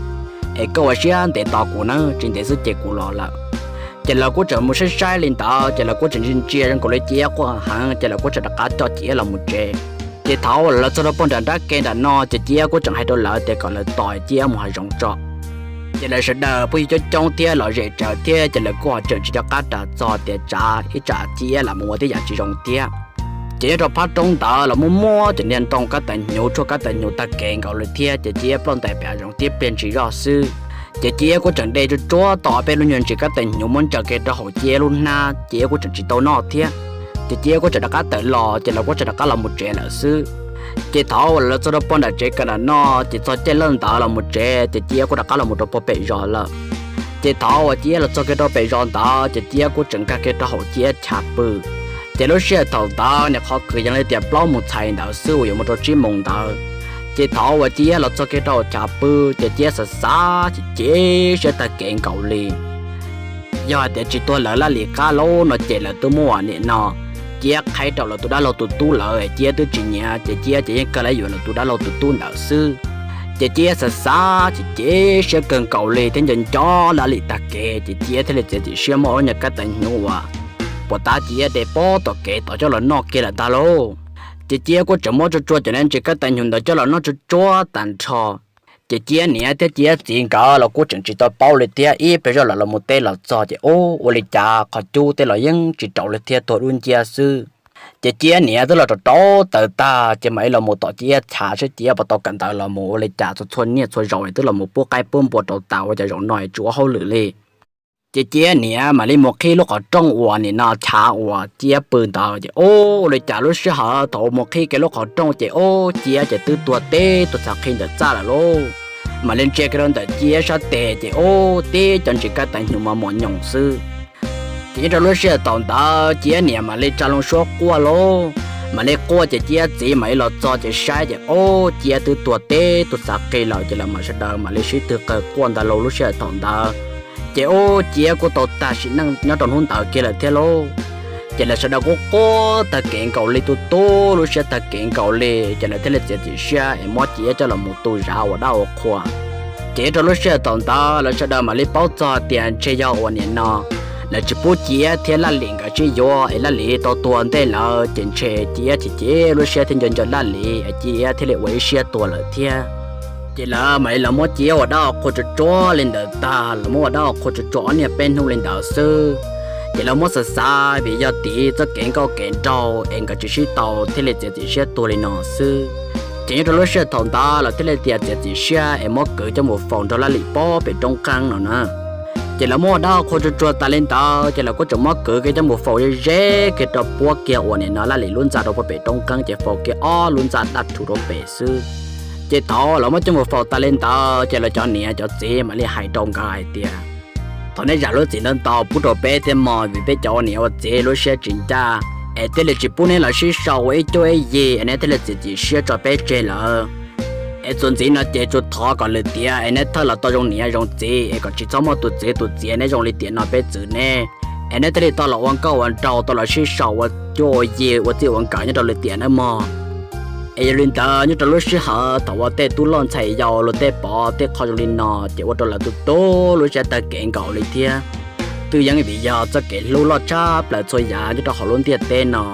Es koj ua siab ntev tos kuv na, tsis ntev xwb ces kuv los lawm. Ces lawv kuj tseem mus saib saib li ntawd, ces lawv kuj tseem ntsia ntsia zoo nkaus li Ci Iab quaj heev, ces lawv kuj tseem rov qab coj Ci Iab los mus tsev. Ces thaum uas lawv txog rau pem nram nrab ke nram no ces Ci Iab kuj tseem hais rau lawv tias kom lawv tos Ci Iab mus hav zoov tso. Ces lawv sawv daws phooj ywg coob coob thiab lom zem tsawv thiab, ces lawv kuj ho tseem tsis nco qab ras txog tias tsam ib tsam Ci Iab lam mus ua tej yam tsis zoo thiab. Ces nyob rau phab roob ntawd los muaj muaj cov niag ntoo kab taws hnyuv tshuaj kab taws hnyuv tag kev nkaus li thiab, ces Ci Iab ploj ntais pem hav zoov tib pliag ntsis zoj xwb. Ces Ci Iab kuj tseem de tsuag tsuag tau ob peb lub nyuag ntsis kab taws hnyuv muab ntsaws kiag rau hauv Ci Iab lub hnab, Ci Iab kuj tseem tsis tau noj thiab. Ces Ci Iab kuj tseem rov qab tawm los, ces lawv kuj tseem rov qab los mus tsev lawm xwb. Ces thaum uas lawv txog rau pem nram tsev kawm nram no, ces txog caij lawj ntawd los mus tsev, ces Ci Iab kuj rov qab los mus rau pem zos lawm. Ces thaum uas Ci Iab los txog kiag rau pem zos ntawd, ces Ci Iab kuj tseem nkag kiag rau hauv Ci Iab chav pw. Ces lub sij hawm thaum ntawd niam qhov kws yeej li tias plaub moos txhais ntawd xwb uas yuav mus rau tsib moos ntawd. Ces thaum uas Ci Iab los txog kiag rau hauv chav pw, ces Ci Iab xav xav ces cem siab tag kev nkaus li. Yog hais tias tsis tuag lawv Laj Lim qab lauj no ces lawv twb muab uas nim no Ci Iab qhaib rau lawv tus dab laug tus tub lawm, Ci Iab twb tsis nyiam, ces Ci Iab ces yeej kawg los yuav lawv tus dab laug tus tub ntawd xwb. Ces Ci Iab xav xav ces cem siab kawg nkaus li thiab nco nco Laj Lim tag kev, ces Ci Iab thiaj li txiav txim siab muab ob lub nyuag kab taws hnyuv uas puag ta Ci Iab de pob tom kev tod coj los noj kiag lawm ntag lauj. Ces Ci Iab kuj tseem muab tsuag tsuag cov niag ntsis kab taws hnyuv ntawd coj los noj tsuag tsuag tag nrho. Ces Ci Iab niam thiab Ci Iab txiv nkawd los kuj tseem tsis tau paub li thiab, ib pliag zoj lawv los mus teb los txog ces ub, ua li cas qhov cub tej los yeej tsis rau li thiab, tuag dub nciab xwb. Ces Ci Iab niam twb los rau rau taws tag, ces mam li los mus tom Ci Iab chav saib Ci Iab puas tau kawm ntawv los mus, ua li cas txhua txhua niaj txhua zaus twb los mus pub qaib pub npua rau tas, ua cas zaum no tsis ua hauj lwm li. Ces Ci Iab niam mam li mus qhib lub qhov rooj uas nim no chav uas Ci Iab pw ntawd, ces ub, ua li cas lub sij hawm thaum uas mus qhib kiag lub qhov rooj ces ub, Ci Iab ces twb tuag teb tuag txhav qhi ntawm txaj lawm lauj. Mam li ntsia kiag rau ntawm Ci Iab sab tes ces ub, tib cov ntsis kab taws hnyuv mos mos nyoos xwb. Ces nyob rau lub sij hawm thaum ntawd Ci Iab niam mam li tsa loo suab quaj lauj. Mam li quaj ces Ci Iab txiv mam li los txog ces saib ces ub, Ci Iab twb tuag teb tuag txhav qhi lawm, ces lawv mam sawv daws mam li sib twv qawg quaj ntag lauj lub sij hawm thaum ntawd. Ces ub, Ci Iab kuj tau tag sim neej nyob rau hnub ntawd kiag lawm thiab lauj. Ces lawv sawv daws kuj quaj tag kev nkaus li, tu tu lub siab tag kev nkaus li, ces lawv thiaj li txiav txim siab es muab Ci Iab coj los mus tu zam ua dab ua qhua. Ces nyob rau lub sij hawm thaum ntawd lawv sawv daws mam li paub txog tias ntshe yog uas nim no lawv tsis pub Ci Iab thiab Laj Lim nkawd sib yuav es Laj Lim tau tuag ntej lawm, ces ntshe Ci Iab chim chim lub siab thiab nco nco Laj Lim es Ci Iab thiaj li ua ib siab tuag lawm thiab. Ces lawv mam li los muab Ci Iab ua dab ua qhua tsuag tsuag li ntawd tag, los muab ua dab ua qhua tsuag tsuag ob niag peb hnub li ntawd xwb. Ces lawv muab xav xav vim yog tiv txoj kev nkauj kev nraug es nkawd tsis sib tau thiaj li txiav txim siab tuag li no xwb. Ces nyob rau lub sij hawm thaum ntawd lawv thiaj li tias txiav txim siab es muab kwv coj mus faus nrog Laj Lim pob pem roob qeeb no na. Ces lawv muab ua dab ua qhua tsuag tsuag tas li ntawd ces lawv kuj tseem muab kwv kiag coj mus faus ze ze kiag rau puab kiag uas nim no Laj Lim lub ntxa rau puag pem roob qeeb, ces faus kiag ob lub ntxa daj rhuv rau pem xwb. Ces thaum lawv muab coj mus faus tas li ntawd ces lawv cov niam cov txiv mam li hais rau nkawd hais tias, thaum nej zam lub txim ntau ntau pub rau peb thiab mog, vim peb cov ua niam ua txiv lub siab tsis ncaj es thiaj li tsis pub neb los sib sau ua ib cuab ib yig es neb thiaj li txiav txim siab tso peb tseg lawm. Es txuas ntxiv no ces tsuas thov kom lwm tiam es neb thawj los tau zoo niam zoo txiv es kom tsis txhob muaj tus txwv tus txiav neb zoo li tiam no peb txwv neb, es neb thiaj li tau los ua nkauj ua nraug, tau los sib sau ua cuab ua yig ua txij ua nkawm nyob rau lwm tiam nawb mog. Es yog li ntawd nyob rau lub sij hawm thaum uas tej tub loj ntxhais yau luag tej pom tej qho zoo li no ces ua rau lawv tu tu lub siab tag kev nkaus li thiab. Twb yeej vim yog txoj kev hlub loj tshaj plaws txhua yav nyob rau hauv lub ntiaj teb no,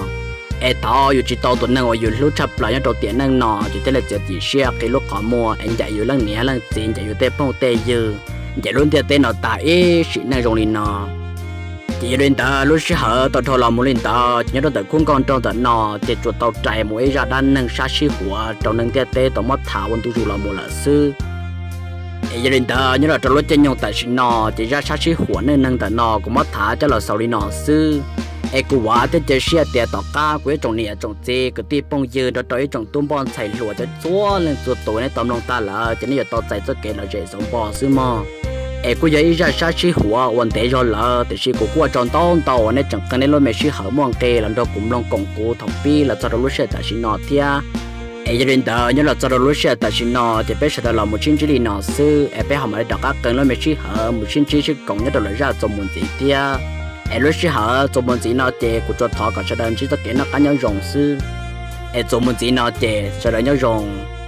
es thaum yus tsis tau tus neeg uas yus hlub tshaj plaws nyob rau tiam neej no ces thiaj li txiav txim siab qhib lub qhov muag es ncaim yus leej niam leej txiv, ncaim yus tej phooj tej ywg, ncaim lub ntiaj teb no tag ib sim neej zoo li no. Ces yog li ntawd lub sij hawm tau dhau los mus li ntawd ces nyob rau ntawm khub nkauj nraug ntawm no ces tsuas tau rais mus ib zaj dab neeg sab sib huam rau neeg ntiaj teb tau muab tham ua ntu zus los mus lawm xwb. Es yog li ntawd nyob rau lub caij nyoog tam sim no ces zaj sab sib huam neej neeg ntawm no kuv muab tham coj los xaus li no xwb. Es kuv vam thiab cia siab tias tom qab kuv ib tsoom niam tsoom txiv kwv tij phooj ywg nrog rau ib tsoom tub npoj ntxhais hluas cov txhua leej txhua tus neb tau mloog tag lawm ces neb yuav tau txais txoj kev lom zem xauv npo xwb mog. Es kuj yog ib zaj sab sib huam uas ntev zog lawm tiam sis kuv kuj ua tsaug ntau ntau uas nej tseem qee nej lub me sij hawm muaj nqis los nrog kuv mloog koom kuv thaum pib los txog rau lub sij hawm tam sim no thiab. Es yog li ntawd nyob los txog rau lub sij hawm tam sim no ces peb sawv daws los mus sib ntsib li no xwb es peb ho mam li rov qab qee lub me sij hawm mus sib ntsib sib koom nyob rau lwm zaj txuas mus ntxiv thiab. Es lub sij hawm txuas mus ntxiv no ces kuv tsuas thov kom sawv daws ntsib txoj kev noj qab nyob zoo xwb. Es txuas mus ntxiv no ces sawv daws nyob zoo.